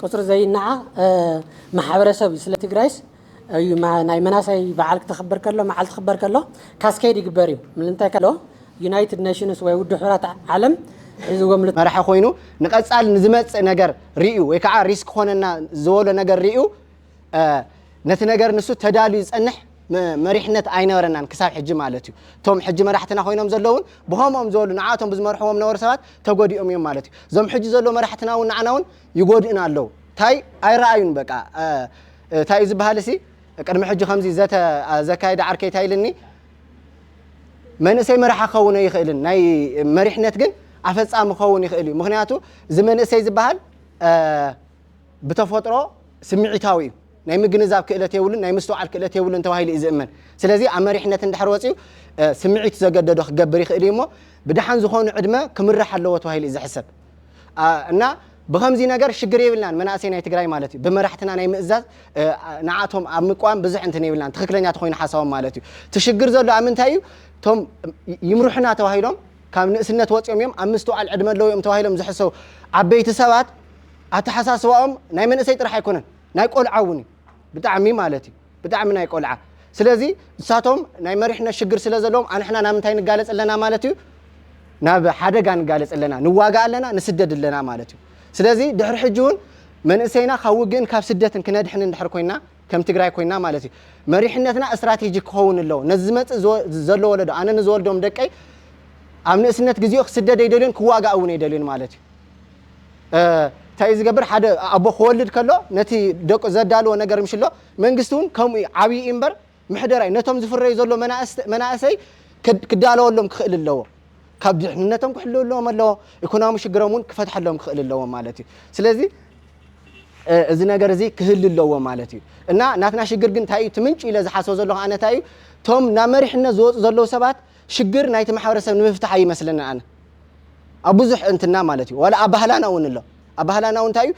ቁፅሪ ዘይናዓ ማሕበረሰብ እዩ። ስለ ትግራይስ ናይ መናሰይ በዓል ክተኽብር ከሎ መዓል ትኽበር ከሎ ካስኬድ ይግበር እዩ። ምልንታይ ከሎ ዩናይትድ ኔሽንስ ወይ ውድብ ሕራት ዓለም ሒዝዎም መራሒ ኮይኑ ንቐፃል ንዝመፅእ ነገር ርእዩ ወይ ከዓ ሪስክ ክኾነና ዝበሎ ነገር ርእዩ ነቲ ነገር ንሱ ተዳልዩ ዝፀንሕ መሪሕነት ኣይነበረናን ክሳብ ሕጂ ማለት እዩ። እቶም ሕጂ መራሕትና ኮይኖም ዘለውን ብኸምኦም ዝበሉ ንዓቶም ብዝመርሕዎም ነበሩ ሰባት ተጎዲኦም እዮም ማለት እዩ። እዞም ሕጂ ዘለዉ መራሕትና እውን ንዓና እውን ይጎድእና ኣለዉ። እንታይ ኣይረኣዩን በቃ እንታይ እዩ ዝበሃል እሲ ቅድሚ ሕጂ ከምዚ ዘተ ዘካየደ ዓርከይ እንታይ ኢልኒ መንእሰይ መራሒ ክኸውን ኣይኽእልን ናይ መሪሕነት ግን ኣፈፃሚ ክኸውን ይኽእል እዩ። ምክንያቱ እዚ መንእሰይ ዝበሃል ብተፈጥሮ ስምዒታዊ እዩ። ናይ ምግንዛብ ክእለት የብሉን፣ ናይ ምስትውዓል ክእለት የብሉን ተባሂሉ እዩ ዝእመን። ስለዚ ኣብ መሪሕነት እንድሕር ወፂኡ ስምዒት ዘገደዶ ክገብር ይኽእል እዩ እሞ ብደሓን ዝኾኑ ዕድመ ክምራሕ ኣለዎ ተባሂሉ እዩ ዝሕሰብ። እና ብኸምዚ ነገር ሽግር የብልናን መናእሰይ ናይ ትግራይ ማለት እዩ። ብመራሕትና ናይ ምእዛዝ ንዓቶም ኣብ ምቅዋም ብዙሕ እንትን የብልናን ትኽክለኛ ተኾይኑ ሓሳቦም ማለት እዩ። እቲ ሽግር ዘሎ ኣብ ምንታይ እዩ? እቶም ይምርሑና ተባሂሎም ካብ ንእስነት ወፂኦም እዮም ኣብ ምስትውዓል ዕድመ ኣለዉ እዮም ተባሂሎም ዝሕሰቡ ዓበይቲ ሰባት ኣተሓሳስባኦም ናይ መንእሰይ ጥራሕ ኣይኮነን ናይ ቆልዓ እውን እዩ ብጣዕሚ ማለት እዩ ብጣዕሚ ናይ ቆልዓ ስለዚ ንሳቶም ናይ መሪሕነት ሽግር ስለ ዘለዎም ኣንሕና ናብ ምንታይ ንጋለፅ ኣለና ማለት እዩ ናብ ሓደጋ ንጋለፅ ኣለና ንዋጋ ኣለና ንስደድ ኣለና ማለት እዩ ስለዚ ድሕሪ ሕጂ እውን መንእሰይና ካብ ውግእን ካብ ስደትን ክነድሕን እንድሕር ኮይና ከም ትግራይ ኮይና ማለት እዩ መሪሕነትና ስትራቴጂ ክኸውን ኣለዎ ነዚ ዝመፅእ ዘሎ ወለዶ ኣነ ንዝወልዶም ደቀይ ኣብ ንእስነት ግዜኡ ክስደድ ኣይደልዮን ክዋጋእ እውን ኣይደልዮን ማለት እዩ እንታይ እዩ ዝገብር ሓደ ኣቦ ክወልድ ከሎ ነቲ ደቁ ዘዳልዎ ነገር ምሽሎ መንግስቲ እውን ከምኡ እዩ ዓብዪ እዩ እምበር ምሕደራ እዩ ነቶም ዝፍረዩ ዘሎ መናእሰ- መናእሰይ ክዳለወሎም ክኽእል ኣለዎ። ካብ ድሕንነቶም ክሕልወሎም ኣለዎ። ኢኮኖሚ ሽግሮም እውን ክፈትሐሎም ክኽእል ኣለዎ ማለት እዩ። ስለዚ እዚ ነገር እዚ ክህል ኣለዎ ማለት እዩ። እና ናትና ሽግር ግን እንታይ እዩ? እቲ ምንጭ ኢለ ዝሓስቦ ዘለኹ ኣነ እንታይ እዩ? እቶም ናብ መሪሕነት ዝወፁ ዘለዉ ሰባት ሽግር ናይቲ ማሕበረሰብ ንምፍታሕ ኣይመስለንን ኣነ። ኣብ ብዙሕ እንትና ማለት እዩ። ዋላ ኣባህላና እውን ኣሎ። ኣባህላና እውን እንታይ እዩ?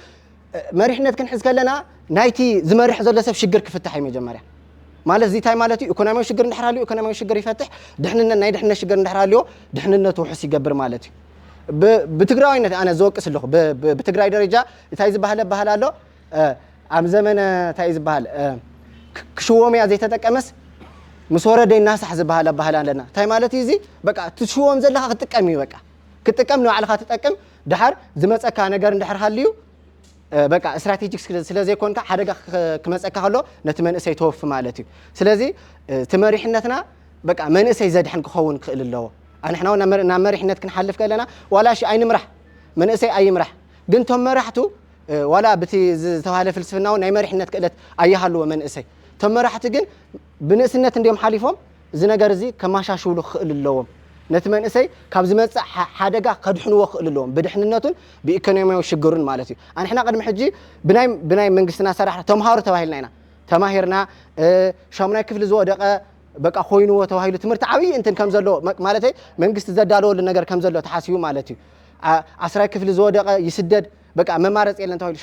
መሪሕነት ክንሕዝ ከለና ናይቲ ዝመርሕ ዘሎ ሰብ ሽግር ክፍታሕ እዩ መጀመርያ። ማለት እዚ እንታይ ማለት እዩ? ኢኮኖሚያዊ ሽግር እንድሕር ሃልዩ ኢኮኖሚያዊ ሽግር ይፈትሕ፣ ድሕንነት ናይ ድሕነት ሽግር እንድሕር ሃልዮ ድሕንነቱ ውሑስ ይገብር ማለት እዩ። ብትግራዋይነት ኣነ ዝወቅስ ኣለኹ። ብትግራይ ደረጃ እንታይ ዝበሃል ኣባህላ ኣሎ? ኣብ ዘመነ እንታይ ዝበሃል ክሽዎም እያ ዘይተጠቀመስ ምስ ወረደ ይናሳሕ ዝበሃል ኣባህላ ኣለና። እንታይ ማለት እዩ እዚ? በቃ ትሽዎም ዘለካ ክትጥቀም እዩ። በቃ ክትጥቀም ንባዕልካ ትጠቅም፣ ድሓር ዝመፀካ ነገር እንድሕር ሃልዩ በቃ ስትራቴጂክ ስለ ዘይኮንካ ሓደጋ ክመፀካ ከሎ ነቲ መንእሰይ ተወፊ ማለት እዩ። ስለዚ እቲ መሪሕነትና በቃ መንእሰይ ዘድሕን ክኸውን ክኽእል ኣለዎ። ኣንሕና እውን ናብ መሪሕነት ክንሓልፍ ከለና ዋላ እሺ ኣይንምራሕ፣ መንእሰይ ኣይምራሕ፣ ግን እቶም መራሕቱ ዋላ ብቲ ዝተባህለ ፍልስፍና እውን ናይ መሪሕነት ክእለት ኣይሃልዎ መንእሰይ። እቶም መራሕቲ ግን ብንእስነት እንዲዮም ሓሊፎም፣ እዚ ነገር እዚ ከማሻሽሉ ክኽእል ኣለዎም። ነቲ መንእሰይ ካብ ዝመፅእ ሓደጋ ከድሕንዎ ክኽእል ኣለዎም፣ ብድሕንነቱን ብኢኮኖሚያዊ ሽግሩን ማለት እዩ። ኣንሕና ቅድሚ ሕጂ ብናይ መንግስትና ሰራሕ ተምሃሩ ተባሂልና ኢና ተማሂርና። ሻሙናይ ክፍሊ ዝወደቐ በቃ ኮይንዎ ተባሂሉ ትምህርቲ ዓብዪ እንትን ከም ዘሎ ማለተይ መንግስቲ ዘዳለወሉ ነገር ከም ዘሎ ተሓሲቡ ማለት እዩ። ዓስራይ ክፍሊ ዝወደቐ ይስደድ፣ በቃ መማረፂ የለን ተባሂሉ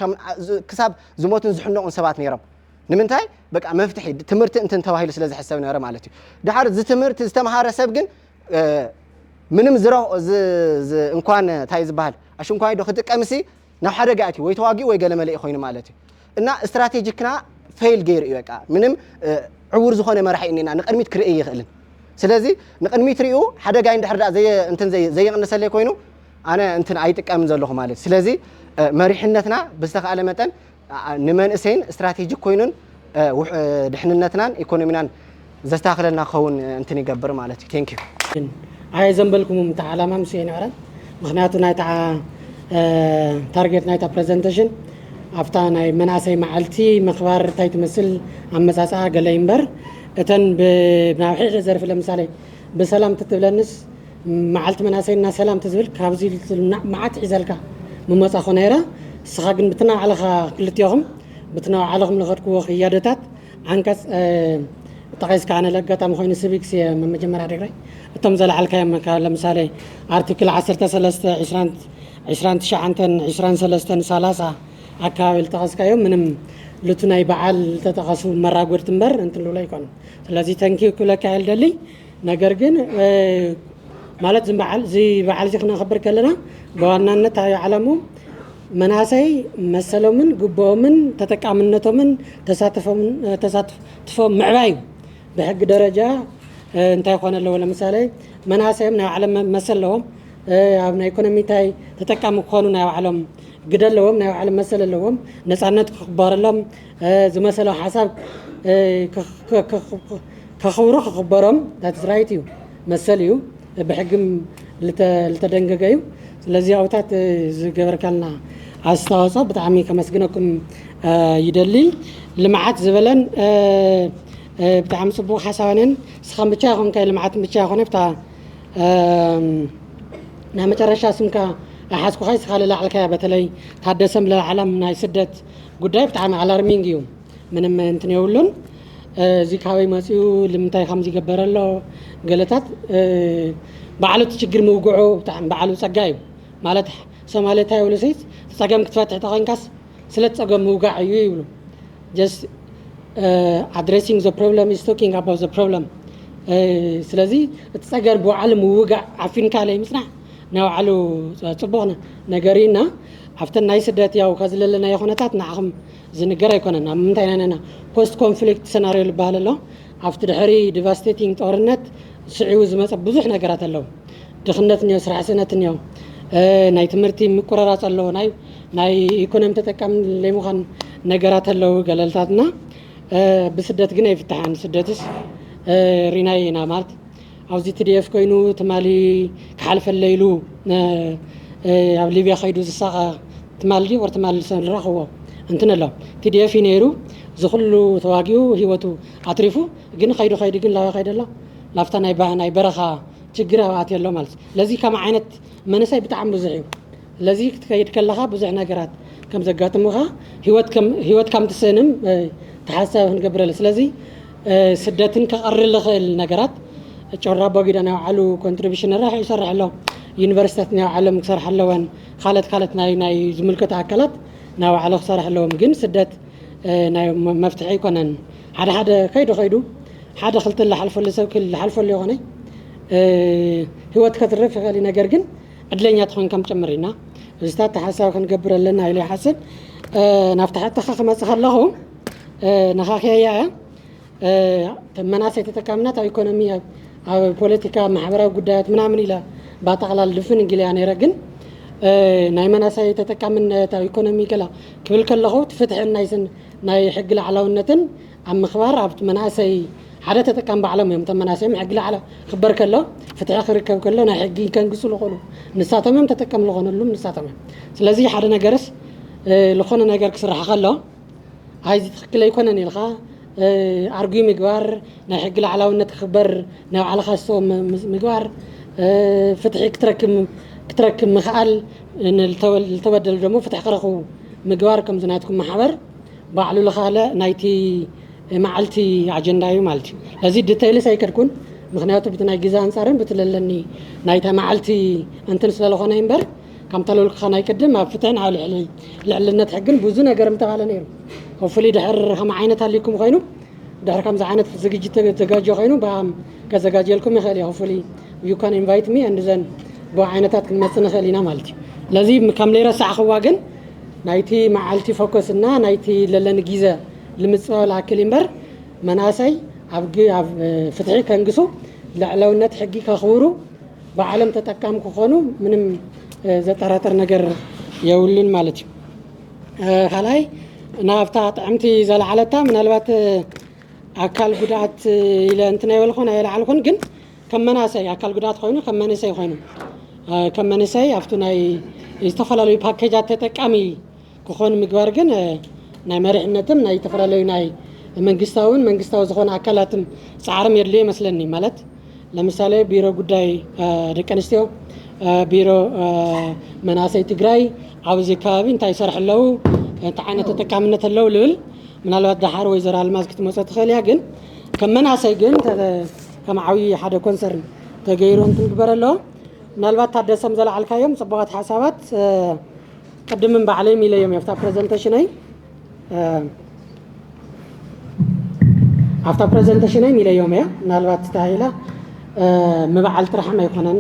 ክሳብ ዝሞትን ዝሕነቑን ሰባት ነይሮም። ንምንታይ? በቃ መፍትሒ ትምህርቲ እንትን ተባሂሉ ስለ ዝሕሰብ ነበረ ማለት እዩ። ድሓር እዚ ትምህርቲ ዝተምሃረ ሰብ ግን ምንም ዝረ እንኳን እንታይ ዝበሃል ኣሽንኳይ ዶ ክጥቀምሲ ናብ ሓደጋ ኣትዩ ወይ ተዋጊኡ ወይ ገለ መለኢ ኮይኑ ማለት እዩ። እና ስትራቴጂክና ፌል ገይሩ እዩ። በቃ ምንም ዕውር ዝኾነ መራሒ እኒና ንቅድሚት ክርኢ ይኽእልን። ስለዚ ንቅድሚት ሪኡ ሓደጋ እንድሕር ዳ እንትን ዘይቕንሰለይ ኮይኑ ኣነ እንትን ኣይጥቀምን ዘለኹ ማለት እዩ። ስለዚ መሪሕነትና ብዝተኻእለ መጠን ንመንእሰይን ስትራቴጂክ ኮይኑን ድሕንነትናን ኢኮኖሚናን ዘስተካክለልና ክኸውን እንትን ይገብር ማለት እዩ። ቴንክ ዩ። ኣየ ዘንበልኩምም እታ ዓላማ ምስ የንዕረን ምክንያቱ ናይታ ታርጌት ናይታ ፕሬዘንቴሽን ኣብታ ናይ መናእሰይ መዓልቲ ምኽባር እንታይ ትመስል ኣመፃፅኣ ገለ እምበር እተን ናብ ሕድሕድ ዘርፊ ለምሳሌ ብሰላም ትትብለንስ መዓልቲ መናእሰይና ሰላም ትዝብል ካብዚ መዓት ሒዘልካ ምመፃኹ ነይረ። ንስኻ ግን ብትናባዕልኻ ክልቲኹም ብትናባዕልኹም ዝኸድክዎ ክያዶታት ዓንቀፅ ጠቒስካ ኣነ ለጋጣሚ ኮይኑ ሲቪክስ እየ መጀመርያ ዲግሪ እቶም ዘለዓልካዮም ለምሳሌ ኣርቲክል ዓሰርተ ሰለስተ ዕስራን ትሽዓተን ዕስራን ሰለስተን ሰላሳ ኣካባቢ ዝጠቐስካዮ ምንም ልቱ ናይ በዓል ዝተጠቐሱ መራጎድቲ እምበር እንትን ልብሎ ኣይኮኑን። ስለዚ ተንኪዩ ክብለካ እየ ልደሊ። ነገር ግን ማለት እዚ በዓል እዚ ክነኽብር ከለና ብዋናነት ኣብ ዓለሙ መናእሰይ መሰሎምን ግብኦምን ተጠቃምነቶምን ተሳትፎም ምዕባይ እዩ። ብሕጊ ደረጃ እንታይ ክኾነ ኣለዎ? ለምሳሌ መናእሰዮም ናይ ባዕሎም መሰል ኣለዎም። ኣብ ናይ ኢኮኖሚ እንታይ ተጠቃሚ ክኾኑ ናይ ባዕሎም ግደ ኣለዎም፣ ናይ ባዕሎም መሰል ኣለዎም። ነፃነት ክኽበረሎም፣ ዝመሰሎ ሓሳብ ከኽብሩ ክኽበሮም that's right እዩ፣ መሰል እዩ፣ ብሕግም ልተደንገገ እዩ። ስለዚ ኣብታት ዝገበርካልና ኣስተዋፅኦ ብጣዕሚ ከመስግነኩም ይደሊ። ልምዓት ዝበለን ብጣዕሚ ፅቡቅ ሓሳባንን ስኻም ብቻ ይኮንካ ልምዓት ብቻ ይኮነ ብታ ናይ መጨረሻ ስምካ ኣይሓዝኩኻ ስኻ ለላዕልካያ በተለይ ታደሰም ለላዕላም ናይ ስደት ጉዳይ ብጣዕሚ ኣላርሚንግ እዩ። ምንም እንትን የብሉን። እዚ ካበይ መፅኡ ልምንታይ ከም ዝገበረ ኣሎ ገለታት ባዕሉ እቲ ችግር ምውግዑ ብጣዕሚ ባዕሉ ፀጋ እዩ። ማለት ሶማሌ እንታይ ይብሉ ሲ ፀገም ክትፈትሕ ተኮይንካስ ስለ ፀገም ምውጋዕ እዩ ይብሉ። Just addressing the problem is talking about the problem። ስለዚ እቲ ፀገም ብባዕሉ ምውጋዕ ዓፊንካ ለይ ምፅናሕ ናይ ባዕሉ ፅቡቅ ነገር እዩ እና ኣብተን ናይ ስደት ያው ከዚ ለለናዮ ኩነታት ንዓኹም ዝንገር ኣይኮነን። ኣብ ምንታይ ኢና ኣለና? ፖስት ኮንፍሊክት ሰናርዮ ዝበሃል ኣሎ። ኣብቲ ድሕሪ ዲቫስቴቲንግ ጦርነት ስዒቡ ዝመፀ ብዙሕ ነገራት ኣለዉ። ድኽነት እኒኦ፣ ስራሕ ስእነት እኒኦ፣ ናይ ትምህርቲ ምቁረራፅ ኣለዎ፣ ናይ ናይ ኢኮኖሚ ተጠቃሚ ለይምዃን ነገራት ኣለዉ። ገለልታትና ብስደት ግን ኣይፍትሓን። ስደትስ ሪናይ ኢና ማለት ኣብዚ ቲ ዲ ኤፍ ኮይኑ ትማሊ ክሓልፈለ ኢሉ ኣብ ሊብያ ከይዱ ዝሳቐ ትማሊ ድዩ ወር ትማሊ ዝሰምል ረኽቦ እንትን ኣሎ። ቲ ዲ ኤፍ እዩ ነይሩ ዝኹሉ ተዋጊኡ ህይወቱ ኣትሪፉ ግን ከይዱ ከይዱ ግን ላበ ከይደ ኣሎ ላፍታ ናይ በረኻ ችግር ኣብኣት የሎ ማለት እዩ። ለዚ ከም ዓይነት መንእሰይ ብጣዕሚ ብዙሕ እዩ። ለዚ ክትከይድ ከለኻ ብዙሕ ነገራት ከም ዘጋጥሙኻ፣ ህይወት ከም ትስእንም ተሓሳቢ ክንገብረሉ። ስለዚ ስደትን ከቐሪ ዝኽእል ነገራት፣ ጮራ ቦጊዳ ናይ ባዕሉ ኮንትሪቢሽን ራሕ ይሰርሕ ኣሎ። ዩኒቨርሲታት ናይ ባዕሎም ክሰርሕ ኣለወን። ካልኦት ካልኦት ናይ ናይ ዝምልከቱ ኣካላት ናይ ባዕሉ ክሰርሕ ኣለዎም። ግን ስደት ናይ መፍትሒ ኣይኮነን። ሓደ ሓደ ከይዱ ከይዱ ሓደ ክልተ ዝሓልፈሉ ሰብ ክል ዝሓልፈሉ ይኾነ። ህይወት ከትርፍ ይኽእል እዩ። ነገር ግን ዕድለኛ ትኾን ከም ጭምር ኢና። እዚታት ተሓሳብ ክንገብር ኣለና ኢለ ይሓስብ። ናብቲ ሕቶኻ ክመፅእ ከለኹ፣ ነኻኽየያ እያ። መናሰይ ተጠቃምናት ኣብ ኢኮኖሚ፣ ኣብ ፖለቲካ፣ ማሕበራዊ ጉዳያት ምናምን ኢለ ባጠቕላል ድፍን እንግሊያ ነይረ። ግን ናይ መናሰይ ተጠቃምነት ኣብ ኢኮኖሚ ገላ ክብል ከለኹ፣ እቲ ፍትሕን ናይ ስን ናይ ሕጊ ላዕላውነትን ኣብ ምኽባር ኣብቲ መናእሰይ ሓደ ተጠቃሚ ባዕሎም እዮም። እቶም መናእሰይ ሕጊ ላዕላ ክበር ከሎ፣ ፍትሒ ክርከብ ከሎ ናይ ሕጊ ከንግሱ ዝኾኑ ንሳቶም እዮም፣ ተጠቀሚ ዝኾነሉም ንሳቶም እዮም። ስለዚ ሓደ ነገርስ ዝኾነ ነገር ክስራሕ ከሎ ኣይዚ ትኽክል ኣይኮነን ኢልካ ኣርጉ ምግባር፣ ናይ ሕጊ ላዕላውነት ክኽበር ናይ ባዕልኻ ስቶ ምግባር፣ ፍትሒ ክትረክብ ምኽኣል፣ ዝተበደሉ ደሞ ፍትሒ ክረኽቡ ምግባር ከምዚ ናትኩም ማሕበር ባዕሉ ለኻለ ናይቲ መዓልቲ ኣጀንዳ እዩ ማለት እዩ። እዚ ዲቴይልስ ኣይከድኩን፣ ምክንያቱ ብቲ ናይ ግዜ ኣንጻርን ብቲ ለለኒ ናይታ መዓልቲ እንትን ስለዝኾነ እምበር፣ ከምታ ለልኩኻ ናይ ቅድም ኣብ ፍትሕን ኣብ ልዕልነት ሕግን ብዙ ነገር ምተባለ ነይሩ። ሆፍሊ ድሕር ከም ዓይነት ኣሊኩም ኮይኑ ድሕር ከምዚ ዓይነት ዝግጅት ተዘጋጀ ኮይኑ ብኣም ከዘጋጀልኩም ይኽእል እየ። ሆፍሊ you can invite me and then ብኡ ዓይነታት ክንመጽእ ንኽእል ኢና ማለት እዩ። ስለዚ ከም ለይረሳዕኽዋ ግን ናይቲ መዓልቲ ፎከስ እና ናይቲ ለለኒ ግዜ ልምፅኦ ላክል እምበር መናእሰይ ኣብ ግ- ኣብ ፍትሒ ከንግሱ፣ ልዕለውነት ሕጊ ከኽብሩ፣ ባዕሎም ተጠቃሚ ክኾኑ ምንም ዘጠራጥር ነገር የብሉን ማለት እዩ። ካልኣይ ናብታ ጥዕምቲ ዘለዓለታ ምናልባት ኣካል ጉድኣት ኢለ እንትን ኣይበልኩን ኣይለዓልኩን፣ ግን ከም መናእሰይ ኣካል ጉድኣት ኮይኑ ከም መንእሰይ ኮይኑ ከም መንእሰይ ኣብቲ ናይ ዝተፈላለዩ ፓኬጃት ተጠቃሚ ክኾን ምግባር ግን ናይ መሪሕነትም ናይ ዝተፈላለዩ ናይ መንግስታውን መንግስታዊ ዝኾነ ኣካላትም ፃዕርም የድልዮ ይመስለኒ። ማለት ለምሳሌ ቢሮ ጉዳይ ደቂ ኣንስትዮ፣ ቢሮ መናእሰይ ትግራይ ኣብዚ ከባቢ እንታይ ይሰርሑ ኣለዉ፣ እንታይ ዓይነት ተጠቃምነት ኣለዉ ልብል ምናልባት ደሓር ወይዘሮ ኣልማዝ ክትመፀ ትኽእል እያ። ግን ከም መናእሰይ ግን ከም ዓብዪ ሓደ ኮንሰርን ተገይሩ እንትንግበር ኣለዎ። ምናልባት ታደሰም ዘለዓልካዮም ፅቡቓት ሓሳባት ቅድምን ባዕለይ ሚለዮም ኣብታ ፕሬዘንቴሽነይ ኣብታ ፕሬዘንቴሽነይ ሚለዮም እያ። ምናልባት ተታሂላ ምበዓል ጥራሕም ኣይኮነን፣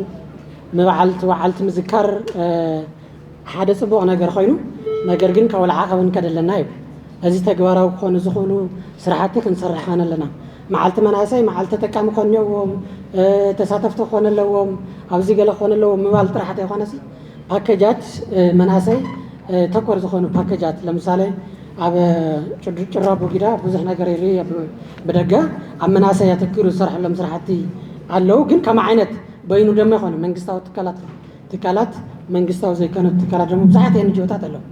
ምበዓል ትበዓልቲ ምዝካር ሓደ ፅቡቕ ነገር ኮይኑ፣ ነገር ግን ካብ ዓቐብ ንከደለና እዩ። እዚ ተግባራዊ ክኾኑ ዝኽእሉ ስራሕቲ ክንሰርሕ ከን ኣለና። መዓልቲ መናእሰይ መዓልቲ ተጠቃሚ ክኾኑ ኣለዎም፣ ተሳተፍቲ ክኾኑ ኣለዎም፣ ኣብዚ ገለ ክኾኑ ኣለዎም ምባል ጥራሕ ዘይኮነሲ ፓኬጃት መናእሰይ ተኮር ዝኾኑ ፓኬጃት ለምሳሌ ኣብ ጭራ ቦጊዳ ብዙሕ ነገር ይርኢ። ብደገ ኣብ መናእሰይ ኣተኪሩ ዝሰርሐሎም ስራሕቲ ኣለዉ። ግን ከም ዓይነት በይኑ ደሞ ይኾኑ መንግስታዊ ትካላት ትካላት መንግስታዊ ዘይኮነ ትካላት ደሞ ብዙሓት ኤንጂኦታት ኣለዉ።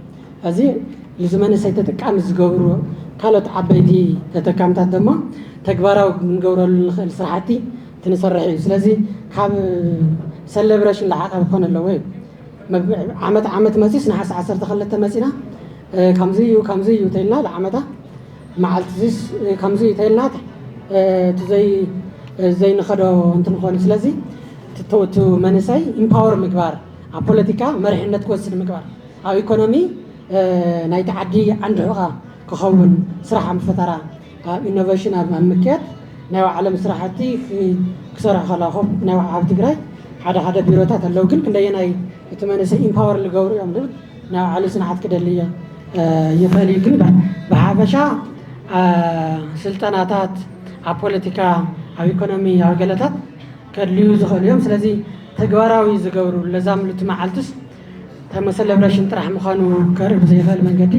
እዚ ልዚ መንእሰይ ተጠቃሚ ዝገብሩ ካልኦት ዓበይቲ ተጠቃምታት ደሞ ተግባራዊ ክንገብረሉ ንኽእል ስራሕቲ ትንሰርሕ እዩ። ስለዚ ካብ ሰለብሬሽን ለዓቐብ ክኾን ኣለዎ እዩ። ዓመት ዓመት መፂስ ንሓስ ዓሰርተ ክልተ መፂና ከምዚ እዩ ከምዚ እዩ ተልና ዓመታ መዓልቲ ዚስ ከምዚ እዩ ተልና እቲ ዘይንኸዶ እንትንኾኑ ስለዚ እቲ መንእሰይ ኢምፓወር ምግባር ኣብ ፖለቲካ መሪሕነት ክወስድ ምግባር ኣብ ኢኮኖሚ ናይቲ ዓዲ ዓንዲ ሑቓ ክኸውን ስራሕ ኣብ ፈጠራ ኣብ ኢኖቬሽን ኣብ ምክያድ ናይ ባዕሎም ስራሕቲ ክሰርሑ ከለኹም ናይ ኣብ ትግራይ ሓደ ሓደ ቢሮታት ኣለዉ ግን ክንደየናይ እቲ መንእሰይ ኢምፓወር ዝገብሩ እዮም ዝብል ናይ ባዕሉ ፅንዓት ክደሊ እየ ይኽእል እዩ። ግን ብሓፈሻ ስልጠናታት ኣብ ፖለቲካ ኣብ ኢኮኖሚ ኣብ ገለታት ከድልዩ ዝኽእሉ እዮም። ስለዚ ተግባራዊ ዝገብሩ ለዛም ሉቲ መዓልትስ ተመሰለብሬሽን ጥራሕ ምዃኑ ከርኢ ብዘይኽእል መንገዲ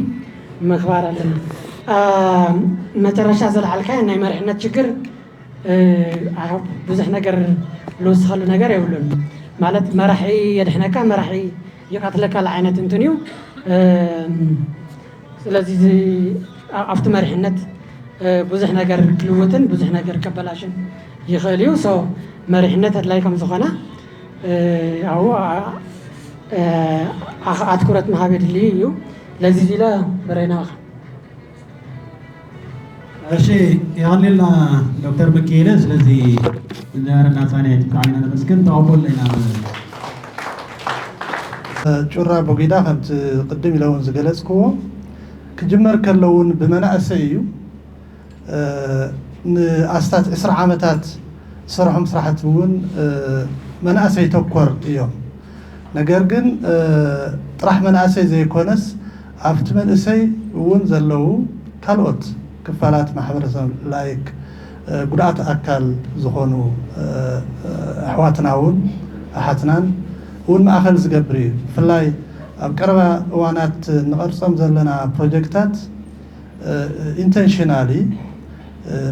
ምኽባር ኣለና። መጨረሻ ዘለዓልካዮ ናይ መሪሕነት ችግር ብዙሕ ነገር ልወስኸሉ ነገር የብሉን። ማለት መራሒ የድሕነካ መራሒ ይቐትለካ ዓይነት እንትን እዩ። ስለዚ ኣብቲ መሪሕነት ብዙሕ ነገር ክልውጥን ብዙሕ ነገር ከበላሽን ይኽእል እዩ። So መሪሕነት ኣድላይ ከም ዝኾነ ኣብኡ ኣትኩረት ምሃብ የድልዩ እዩ። ለዚ ኢለ በረይናኻ። እሺ፣ የቐኒልና ዶክተር ምክኤለ። ስለዚ እንጀራ ናጻንያ ብጣዕሚ ኢና ነመስግን። ተቐበሉና ኢና። ጩራ ቦጊዳ ከምቲ ቅድም ኢለ እውን ዝገለጽክዎ ክጅመር ከሎ እውን ብመናእሰይ እዩ። ንኣስታት ዕስራ ዓመታት ዝሰርሖም ስራሕቲ እውን መናእሰይ ተኮር እዮም። ነገር ግን ጥራሕ መናእሰይ ዘይኮነስ ኣብቲ መንእሰይ እውን ዘለዉ ካልኦት ክፋላት ማሕበረሰብ ላይክ ጉድኣት ኣካል ዝኾኑ ኣሕዋትና እውን ኣሓትናን እውን ማእኸል ዝገብር እዩ። ብፍላይ ኣብ ቀረባ እዋናት ንቐርጾም ዘለና ፕሮጀክታት ኢንተንሽናሊ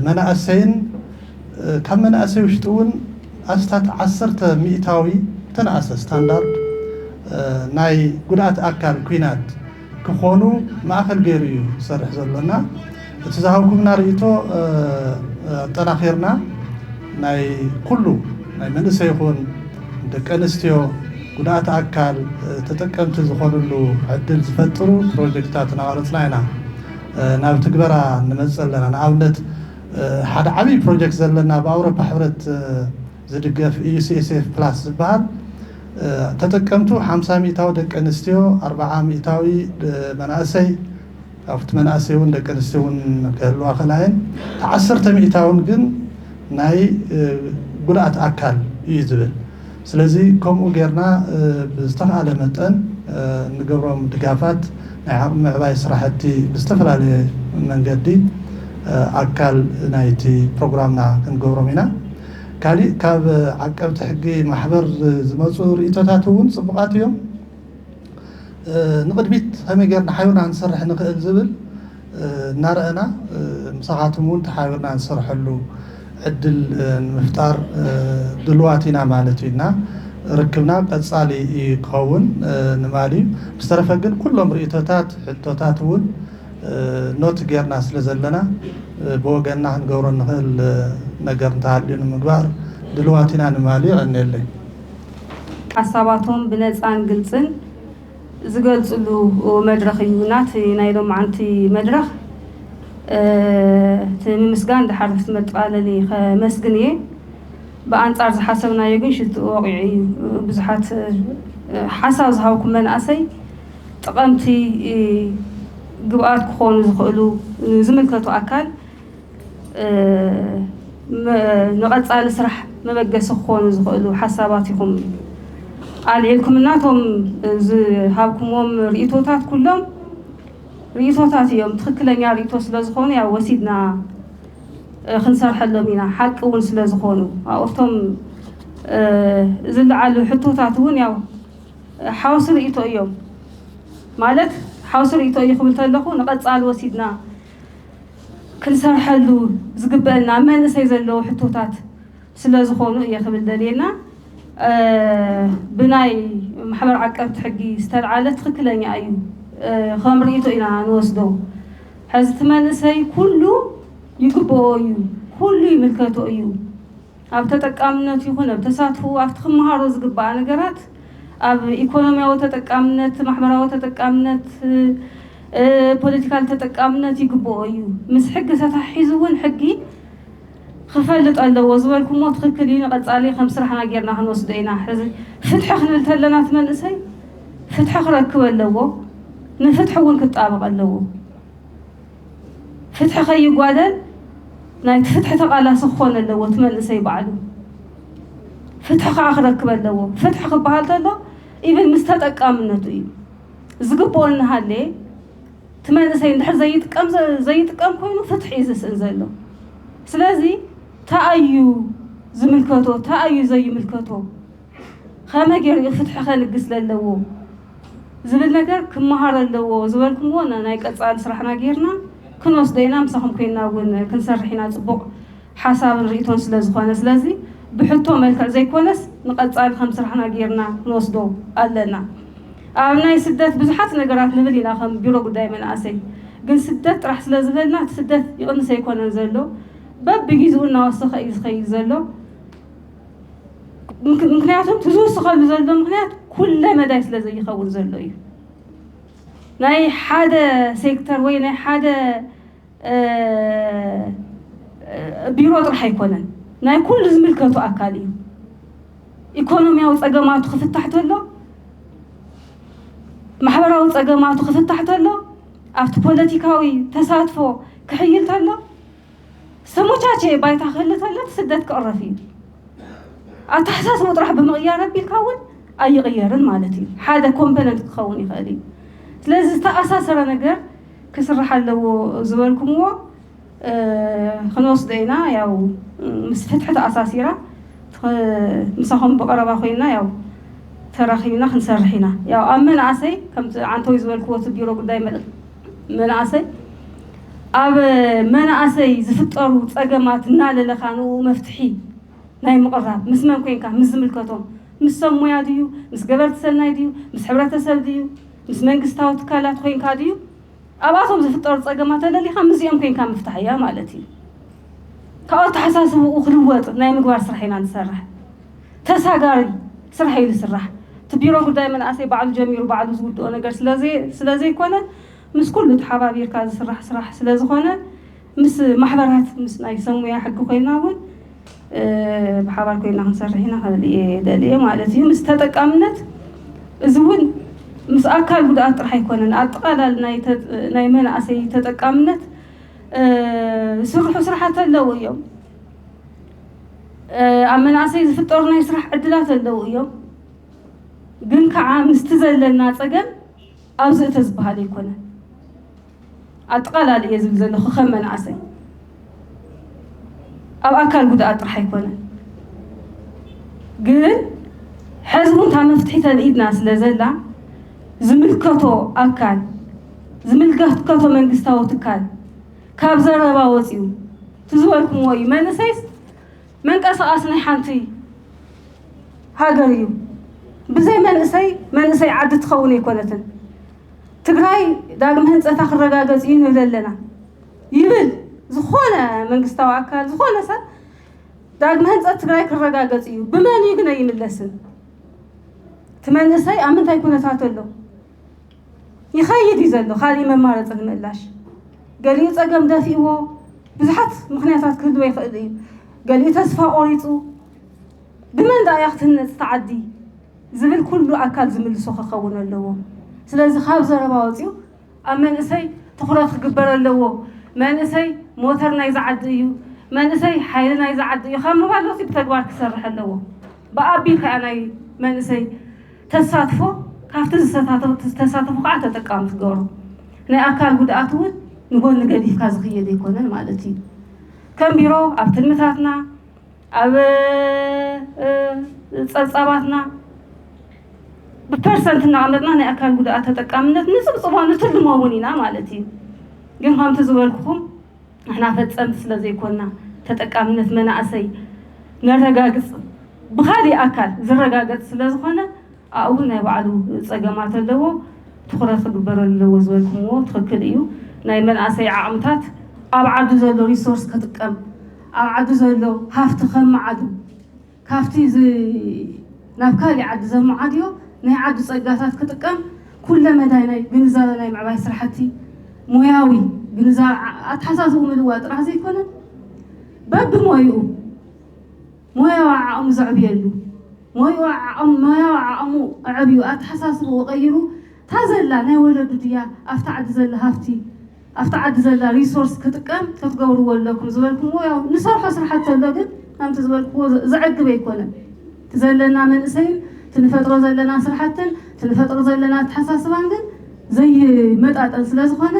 መናእሰይን ካብ መናእሰይ ውሽጢ እውን ኣስታት ዓሰርተ ሚእታዊ ተነኣሰ ስታንዳርድ ናይ ጉድኣት ኣካል ኲናት ክኾኑ ማእኸል ገይሩ እዩ ዝሰርሕ ዘሎና። እቲ ዝሃብኩምና ርእይቶ ኣጠናኺርና ናይ ኩሉ ናይ መንእሰይ ይኹን ደቂ ኣንስትዮ ጉድኣት ኣካል ተጠቀምቲ ዝኾኑሉ ዕድል ዝፈጥሩ ፕሮጀክትታት እናቐረፅና ኢና ናብ ትግበራ ንመፅእ ኣለና። ንኣብነት ሓደ ዓብዪ ፕሮጀክት ዘለና ብኣውሮፓ ሕብረት ዝድገፍ ዩ ሲ ኤስ ኤፍ ፕላስ ዝበሃል ተጠቀምቱ ሓምሳ ሚእታዊ ደቂ ኣንስትዮ፣ ኣርብዓ ሚእታዊ መናእሰይ፣ ኣብቲ መናእሰይ እውን ደቂ ኣንስትዮ እውን ክህልዋ ከላየን፣ ዓሰርተ ሚእታውን ግን ናይ ጉድኣት ኣካል እዩ ዝብል። ስለዚ ከምኡ ጌርና ብዝተኻእለ መጠን ንገብሮም ድጋፋት ናይ ዓቕሚ ምዕባይ ስራሕቲ ብዝተፈላለየ መንገዲ ኣካል ናይቲ ፕሮግራምና ክንገብሮም ኢና። ካሊእ ካብ ዓቀብቲ ሕጊ ማሕበር ዝመፁ ርእቶታት እውን ፅቡቓት እዮም። ንቕድሚት ከመይ ጌርና ሓቢርና ክንሰርሕ ንኽእል ዝብል እናረኣና ምሳኻትም እውን ተሓቢርና ንሰርሐሉ ዕድል ንምፍጣር ድልዋት ኢና ማለት እዩ እና ርክብና ቀፃሊ ክኸውን ንማል እዩ። ብዝተረፈ ግን ኩሎም ርእቶታት ሕቶታት እውን ኖት ጌርና ስለ ዘለና ብወገንና ክንገብሮ ንኽእል ነገር እንተሃልዩ ንምግባር ድልዋት ኢና ንማል እዩ። ቀኒለይ። ሓሳባቶም ብነፃን ግልፅን ዝገልፅሉ መድረኽ እዩ ናቲ ናይ ሎማዓንቲ መድረኽ። እቲ ምምስጋን ድሓር ዝመጠቓለሊ ከመስግን እየ። ብኣንፃር ዝሓሰብናዮ ግን ሽትኡ ወቒዑ እዩ። ብዙሓት ሓሳብ ዝሃብኩም መናእሰይ ጠቐምቲ ግብኣት ክኾኑ ዝኽእሉ ዝምልከቱ ኣካል ንቐፃሊ ስራሕ መበገሲ ክኾኑ ዝኽእሉ ሓሳባት ኢኹም ኣልዒልኩም። እናቶም ዝሃብኩምዎም ርእቶታት ኩሎም ርእቶታት እዮም። ትኽክለኛ ርእቶ ስለ ዝኾኑ ያው ወሲድና ክንሰርሐሎም ኢና። ሓቂ እውን ስለ ዝኾኑ ኣብቶም ዝለዓሉ ሕቶታት እውን ያው ሓውሲ ርእቶ እዮም። ማለት ሓውሲ ርእቶ እዩ ክብል ተለኹ ንቐፃሊ ወሲድና ክንሰርሐሉ ዝግበአና ኣብ መንእሰይ ዘለዉ ሕቶታት ስለ ዝኾኑ እየ ክብል ደልየና። ብናይ ማሕበር ዓቀብቲ ሕጊ ዝተልዓለ ትኽክለኛ እዩ ከም ርእቶ ኢና ንወስዶ። ሕዚ እቲ መንእሰይ ኩሉ ይግብኦ እዩ፣ ኩሉ ይምልከቶ እዩ። ኣብ ተጠቃምነት ይኹን ኣብ ተሳትፎ ኣብቲ ክመሃሮ ዝግባኣ ነገራት ኣብ ኢኮኖሚያዊ ተጠቃምነት፣ ማሕበራዊ ተጠቃምነት፣ ፖለቲካል ተጠቃምነት ይግብኦ እዩ። ምስ ሕጊ ተታሒዙ እውን ሕጊ ክፈልጥ ኣለዎ ዝበልኩሞ ትኽክል እዩ። ንቐፃሊ ከም ስራሕና ጌርና ክንወስዶ ኢና። ሕዚ ፍትሒ ክንብል ተለና እቲ መንእሰይ ፍትሒ ክረክብ ኣለዎ፣ ንፍትሒ እውን ክጣበቕ ኣለዎ። ፍትሒ ከይጓደል ናይቲ ፍትሒ ተቓላሲ ክኾን ኣለዎ እቲ መንእሰይ ባዕሉ። ፍትሒ ከዓ ክረክብ ኣለዎ። ፍትሒ ክበሃል ተሎ ኢቭን ምስ ተጠቃምነቱ እዩ ዝግብኦ እናሃለየ እቲ መንእሰይ እንድሕር ዘይጥቀም ዘይጥቀም ኮይኑ ፍትሒ እዩ ዝስእን ዘሎ። ስለዚ ተኣዩ ዝምልከቶ ተኣዩ ዘይምልከቶ ከመይ ገይሩ እዩ ፍትሒ ከንግስ ዘለዎ ዝብል ነገር ክመሃር ኣለዎ ዝበልኩምዎ ናይ ቀፃሊ ስራሕና ጌርና ክንወስዶ ኢና። ምሳኹም ኮይና እውን ክንሰርሕ ኢና። ፅቡቕ ሓሳብን ርእቶን ስለ ዝኾነ ስለዚ ብሕቶ መልክዕ ዘይኮነስ ንቐፃሊ ከም ስራሕና ጌርና ክንወስዶ ኣለና። ኣብ ናይ ስደት ብዙሓት ነገራት ንብል ኢና ከም ቢሮ ጉዳይ መናእሰይ። ግን ስደት ጥራሕ ስለ ዝበልና እቲ ስደት ይቕንስ ኣይኮነን ዘሎ፣ በብግዜኡ እናወሰኸ እዩ ዝኸይድ ዘሎ። ምክ- ምክንያቱ እቲ ዝውስኸሉ ዘሎ ምክንያት ኩለ መዳይ ስለ ዘይኸውን ዘሎ እዩ። ናይ ሓደ ሴክተር ወይ ናይ ሓደ እ፣ ቢሮ ጥራሕ ኣይኮነን፣ ናይ ኩሉ ዝምልከቱ ኣካል እዩ። ኢኮኖሚያዊ ፀገማቱ ክፍታሕ ተሎ፣ ማሕበራዊ ፀገማቱ ክፍታሕ ተሎ፣ ኣብቲ ፖለቲካዊ ተሳትፎ ክሕይል ተሎ፣ ዝተመቻቸየ ባይታ ክህሉ ተሎ እቲ ስደት ክቕረፍ እዩ። ኣተሓሳስቦ ጥራሕ ብምቕያር ኣቢልካ እውን ኣይቕየርን ማለት እዩ። ሓደ ኮምፖነንት ክኸውን ይኽእል እዩ። ስለዚ ዝተኣሳሰረ ነገር ክስራሕ ኣለዎ ዝበልኩምዎ ክንወስዶ ኢና። ያው ምስ ፍትሒ ተኣሳሲራ ምሳኹም ብቐረባ ኮይና ያው ተራኺብና ክንሰርሕ ኢና። ያው ኣብ መናእሰይ ከምቲ ዓንተዊ ዝበልክዎ እቲ ቢሮ ጉዳይ መናእሰይ ኣብ መናእሰይ ዝፍጠሩ ፀገማት እናለለኻ ንኡ መፍትሒ ናይ ምቕራብ ምስ መን ኮይንካ ምስ ዝምልከቶም ምስ ሰብ ሙያ ድዩ ምስ ገበርቲ ሰናይ ድዩ ምስ ሕብረተሰብ ድዩ ምስ መንግስታዊ ትካላት ኮይንካ ድዩ ኣብኣቶም ዝፍጠሩ ፀገማት ኣለሊኻ ምስዚኦም ኮይንካ ምፍታሕ እያ ማለት እዩ። ካብ ኣተሓሳስብኡ ክልወጥ ናይ ምግባር ስራሕ ኢና ንሰርሕ። ተሳጋሪ ስራሕ እዩ ዝስራሕ። እቲ ቢሮ ጉዳይ መናእሰይ ባዕሉ ጀሚሩ ባዕሉ ዝውድኦ ነገር ስለዘይኮነ ምስ ኩሉ ተሓባቢርካ ዝስራሕ ስራሕ ስለዝኾነ ምስ ማሕበራት ምስ ናይ ሰሙያ ሕጊ ኮይና እውን ብሓባር ኮይና ክንሰርሕ ኢና ክብል እየ ደልየ ማለት እዩ። ምስ ተጠቃምነት እዚ እውን ምስ ኣካል ጉድኣት ጥራሕ ኣይኮነን፣ ኣጠቓላል ናይ መናእሰይ ተጠቃምነት ዝስርሑ ስራሓት ኣለዉ እዮም። ኣብ መናእሰይ ዝፍጠሩ ናይ ስራሕ ዕድላት ኣለዉ እዮም። ግን ከዓ ምስቲ ዘለና ፀገም ኣብዚ እተ ዝበሃል ኣይኮነን። ኣጠቓላሊ እየ ዝብል ዘለኹ ከም መናእሰይ ኣብ ኣካል ጉድኣት ጥራሕ ኣይኮነን። ግን ሕዚ እውን እታ መፍትሒተን ኢድና ስለ ዘላ ዝምልከቶ ኣካል ዝምልከቶ መንግስታዊ ትካል ካብ ዘረባ ወፂኡ እቲ ዝበልኩምዎ እዩ። መንእሰይስ መንቀሳቐሲ ናይ ሓንቲ ሃገር እዩ። ብዘይ መንእሰይ መንእሰይ ዓዲ ትኸውን ኣይኮነትን። ትግራይ ዳግመ ህንፀታ ክረጋገፅ እዩ ንብል ኣለና ይብል ዝኾነ መንግስታዊ ኣካል ዝኾነ ሰብ ዳግመ ህንፀት ትግራይ ክረጋገፅ እዩ። ብመን እዩ ግን ኣይምለስን። እቲ መንእሰይ ኣብ ምንታይ ኩነታት ኣሎ? ይኸይድ እዩ ዘሎ። ካሊእ መማረፂ ንምእላሽ ገሊኡ ፀገም ደፊእዎ ብዙሓት ምክንያታት ክህልዎ ይኽእል እዩ። ገሊኡ ተስፋ ቆሪፁ ብመን ደኣ እያ ክትህነፅ እታ ዓዲ ዝብል ኩሉ ኣካል ዝምልሶ ክኸውን ኣለዎ። ስለዚ ካብ ዘረባ ወፂኡ ኣብ መንእሰይ ትኹረት ክግበር ኣለዎ። መንእሰይ ሞተር ናይዛ ዓዲ እዩ፣ መንእሰይ ሓይሊ ናይዛ ዓዲ እዩ ካብ ምባል ወፂኡ ብተግባር ክሰርሕ ኣለዎ። ብኣቢል ከዓ ናይ መንእሰይ ተሳትፎ ካብቲ ዝተሳተፉ ከዓ ተጠቃሚ ትገብሮ። ናይ ኣካል ጉድኣት እውን ንጎኒ ገዲፍካ ዝኽየድ ኣይኮነን ማለት እዩ። ከም ቢሮ ኣብ ትልምታትና ኣብ ፀብፃባትና ብፐርሰንት እናቐመጥና ናይ ኣካል ጉድኣት ተጠቃምነት ንፅብፅቦ ንትልሞ እውን ኢና ማለት እዩ። ግን ከምቲ ዝበልኩኹም ንሕና ፈፀምቲ ስለ ዘይኮንና ተጠቃምነት መናእሰይ ነረጋግፅ ብኻሊእ ኣካል ዝረጋገፅ ስለ ዝኾነ ኣብኡ ናይ ባዕሉ ፀገማት ኣለዎ። ትኹረት ክግበረሉ ኣለዎ ዝበልኩምዎ ትኽክል እዩ። ናይ መናእሰይ ዓቕምታት ኣብ ዓዱ ዘሎ ሪሶርስ ክጥቀም ኣብ ዓዱ ዘሎ ሃፍቲ ከመዓዱ ካብቲ ናብ ካሊእ ዓዲ ዘመዓድዮ ናይ ዓዱ ፀጋታት ክጥቀም ኩለ መዳይ ናይ ግንዛበ ናይ ምዕባይ ስራሕቲ ሞያዊ ግንዛበ ኣተሓሳስቡ ምልዋጥ ጥራሕ ዘይኮነ በብሞይኡ ሞያዊ ዓቕሙ ዘዕብየሉ ሞያዊ ዓቕሙ ኣዕብዩ ኣተሓሳስብኡ ቀይሩ እታ ዘላ ናይ ወለዱ ድያ ኣብቲ ዓዲ ዘላ ሃፍቲ ኣብቲ ዓዲ ዘላ ሪሶርስ ክጥቀም ተትገብርዎ ኣለኩም ዝበልኩምዎ ያው ንሰርሖ ስራሕቲ ኣሎ ግን ከምቲ ዝበልኩዎ ዘዕግብ ኣይኮነን። እቲ ዘለና መንእሰይን እቲ ንፈጥሮ ዘለና ስራሕትን እቲ ንፈጥሮ ዘለና ኣተሓሳስባን ግን ዘይመጣጠን ስለ ዝኾነ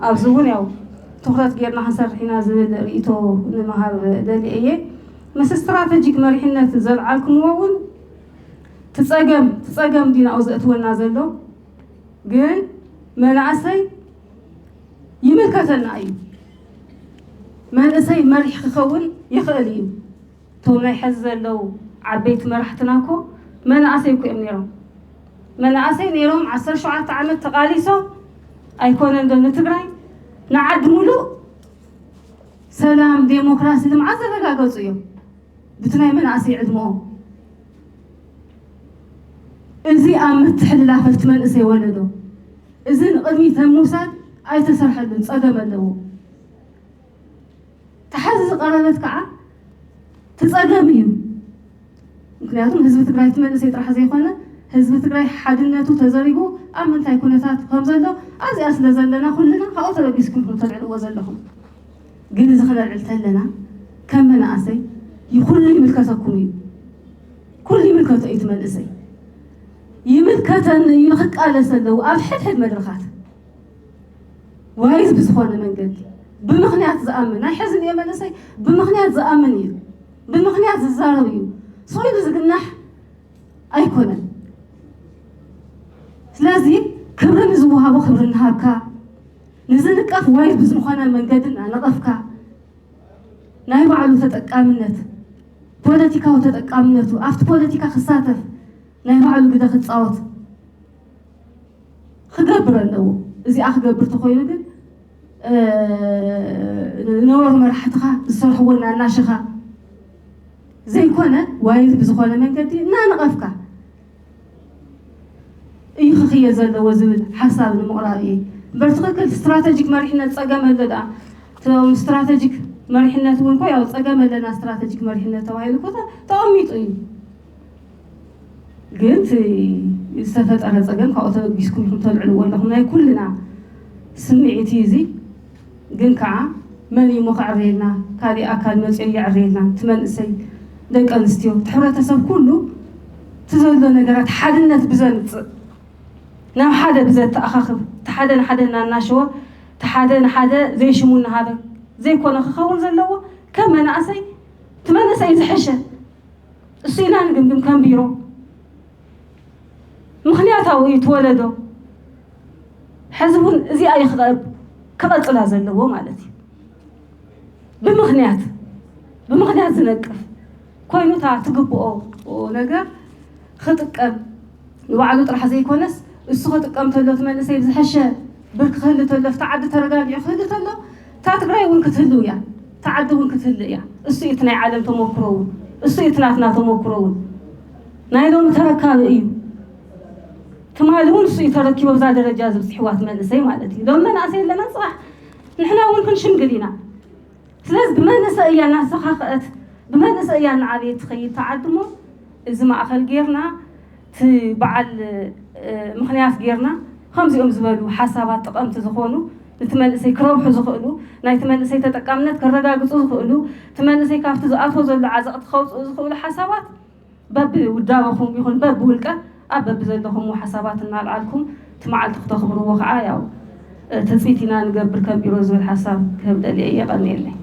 ኣብዚ እውን ያው ትኹረት ጌርና ክንሰርሕ ኢና ዝብል ርእይቶ ንምሃብ ደልየ እየ። ምስ ስትራተጂክ መሪሕነት ዘልዓልኩምዎ እውን ትፀገም ትፀገም ዲናኡ ዘእትወና ዘሎ ግን መናእሰይ ይምልከተና እዩ። መንእሰይ መሪሕ ክኸውን ይኽእል እዩ። እቶም ናይ ሕዚ ዘለዉ ዓበይቲ መራሕትና እኮ መናእሰይ እኮ እዮም ነይሮም። መናእሰይ ነይሮም ዓሰርተ ሸውዓተ ዓመት ተቓሊሶም ኣይኮነን ዶ ንትግራይ ንዓዲ ሙሉእ ሰላም፣ ዴሞክራሲ፣ ልምዓት ዘረጋገፁ እዮም። ብቲ ናይ መናእሰይ ዕድመኦም እዚ ኣብ ምትሕልላፍ እቲ መንእሰይ ወለዶ እዚ ንቕድሚት ንምውሳድ ኣይተሰርሐሉን፣ ፀገም ኣለዎ። ተሓዚ ዝቐረበት ከዓ ትፀገም እዩ። ምክንያቱም ህዝቢ ትግራይ እቲ መንእሰይ ጥራሕ ዘይኮነ ህዝቢ ትግራይ ሓድነቱ ተዘሪጉ ኣብ ምንታይ ኩነታት ከም ዘሎ ኣብዚኣ ስለ ዘለና ኩልና ካብኡ ተበጊስኩም ኢኹም ተልዕልዎ ዘለኹም። ግን እዚ ክነልዕል ተለና ከም መናእሰይ ይኩሉ ይምልከተኩም እዩ። ኩሉ ይምልከቶ እዩ እቲ መንእሰይ። ይምልከተኒ እዩ ክቃለስ ኣለዎ ኣብ ሕድሕድ መድረኻት ዋይዝ ብዝኾነ መንገዲ ብምኽንያት ዝኣምን ናይ ሕዚ እኒኦ መንእሰይ ብምኽንያት ዝኣምን እዩ። ብምኽንያት ዝዛረብ እዩ። ሰው ኢሉ ዝግናሕ ኣይኮነን። ስለዚ ክብሪ ንዝወሃቦ ክብሪ ንሃብካ፣ ንዝንቀፍ ዋይዝ ብዝኾነ መንገዲ እናነቐፍካ ናይ ባዕሉ ተጠቃምነት ፖለቲካዊ ተጠቃምነቱ ኣብቲ ፖለቲካ ክሳተፍ ናይ ባዕሉ ግደ ክፃወት ክገብር ኣለዎ። እዚኣ ክገብር ተኮይኑ ግን ነበሩ መራሕትኻ ዝሰርሕዎ እናናሸኻ ዘይኮነ ዋይዝ ብዝኾነ መንገዲ እናነቐፍካ እዩ ክኽየ ዘለዎ ዝብል ሓሳብ ንምቕራብ እየ። እምበር ትኽክል ስትራተጂክ መሪሕነት ፀገም ኣሎ ደኣ እቶም ስትራተጂክ መሪሕነት እውን እኮ ያው ፀገም ኣለና ስትራተጂክ መሪሕነት ተባሂሉ እኮ ተቐሚጡ እዩ። ግን እቲ ዝተፈጠረ ፀገም ካብኡ ተበጊስኩም ኢኹም ተልዕልዎ ኣለኹም ናይ ኩልና ስምዒት እዩ እዚ። ግን ከዓ መን እዩ ሞ ከዕርየልና? ካሊእ ኣካል መፅዮ የዕርየልና? እቲ መንእሰይ፣ ደቂ ኣንስትዮ፣ እቲ ሕብረተሰብ ኩሉ እቲ ዘሎ ነገራት ሓድነት ብዘምፅእ ናብ ሓደ ብዘተኣኻኽብ እቲ ሓደ ንሓደ እናናሸወ እቲ ሓደ ንሓደ ዘይሽሙ እናሃበ ዘይኮነ ክኸውን ዘለዎ ከም መናእሰይ እቲ መንእሰይ ዝሐሸ እሱ ኢና ንግምግም ከም ቢሮ ምኽንያታዊ እዩ እቲ ወለዶ ሕዚ እውን እዚኣ እዩ ክቐብ- ክቐፅላ ዘለዎ ማለት እዩ። ብምኽንያት ብምኽንያት ዝነቅፍ ኮይኑ እታ ትግብኦ ነገር ክጥቀም ንባዕሉ ጥራሕ ዘይኮነስ እሱ ክጥቀም ተሎ እቲ መንእሰይ ብዝሐሸ ብር ክህሉ ተሎ እቲ ዓዲ ተረጋጊዑ ክህሉ ተሎ እታ ትግራይ እውን ክትህልው እያ። እታ ዓዲ እውን ክትህልእ እያ። እሱ እዩ እቲ ናይ ዓለም ተመክሮ እውን እሱ እዩ እቲ ናትና ተመክሮ እውን ናይ ሎሚ ተረካቢ እዩ። ትማሊ እውን እሱ እዩ ተረኪቡ ኣብዛ ደረጃ ዝብፅሕዋ እቲ መንእሰይ ማለት እዩ። ሎም መናእሰይ ኣለና ፅባሕ ንሕና እውን ክንሽምግል ኢና። ስለዚ ብመንእሰይ እያ እናተሰኻኸአት ብመንእሰይ እያ እናዓበየት ትኸይድ ተዓዲ እሞ እዚ ማእኸል ጌርና እቲ በዓል ምኽንያት ጌርና ከምዚኦም ዝበሉ ሓሳባት ጠቐምቲ ዝኾኑ ነቲ መንእሰይ ክረብሑ ዝኽእሉ ናይቲ መንእሰይ ተጠቃምነት ከረጋግፁ ዝኽእሉ እቲ መንእሰይ ካብቲ ዝኣትዎ ዘሎ ዓዘቕቲ ከውፅኡ ዝኽእሉ ሓሳባት በቢ ውዳበኹም ይኹን በቢ ውልቀ ኣብ በቢ ዘለኹም ሓሳባት እናልዓልኩም እቲ መዓልቲ ክተኽብርዎ ከዓ ያው ትፅቢት ኢና ንገብር ከም ቢሮ ዝብል ሓሳብ ክህብ ደልየ እየ። የቐንየለይ።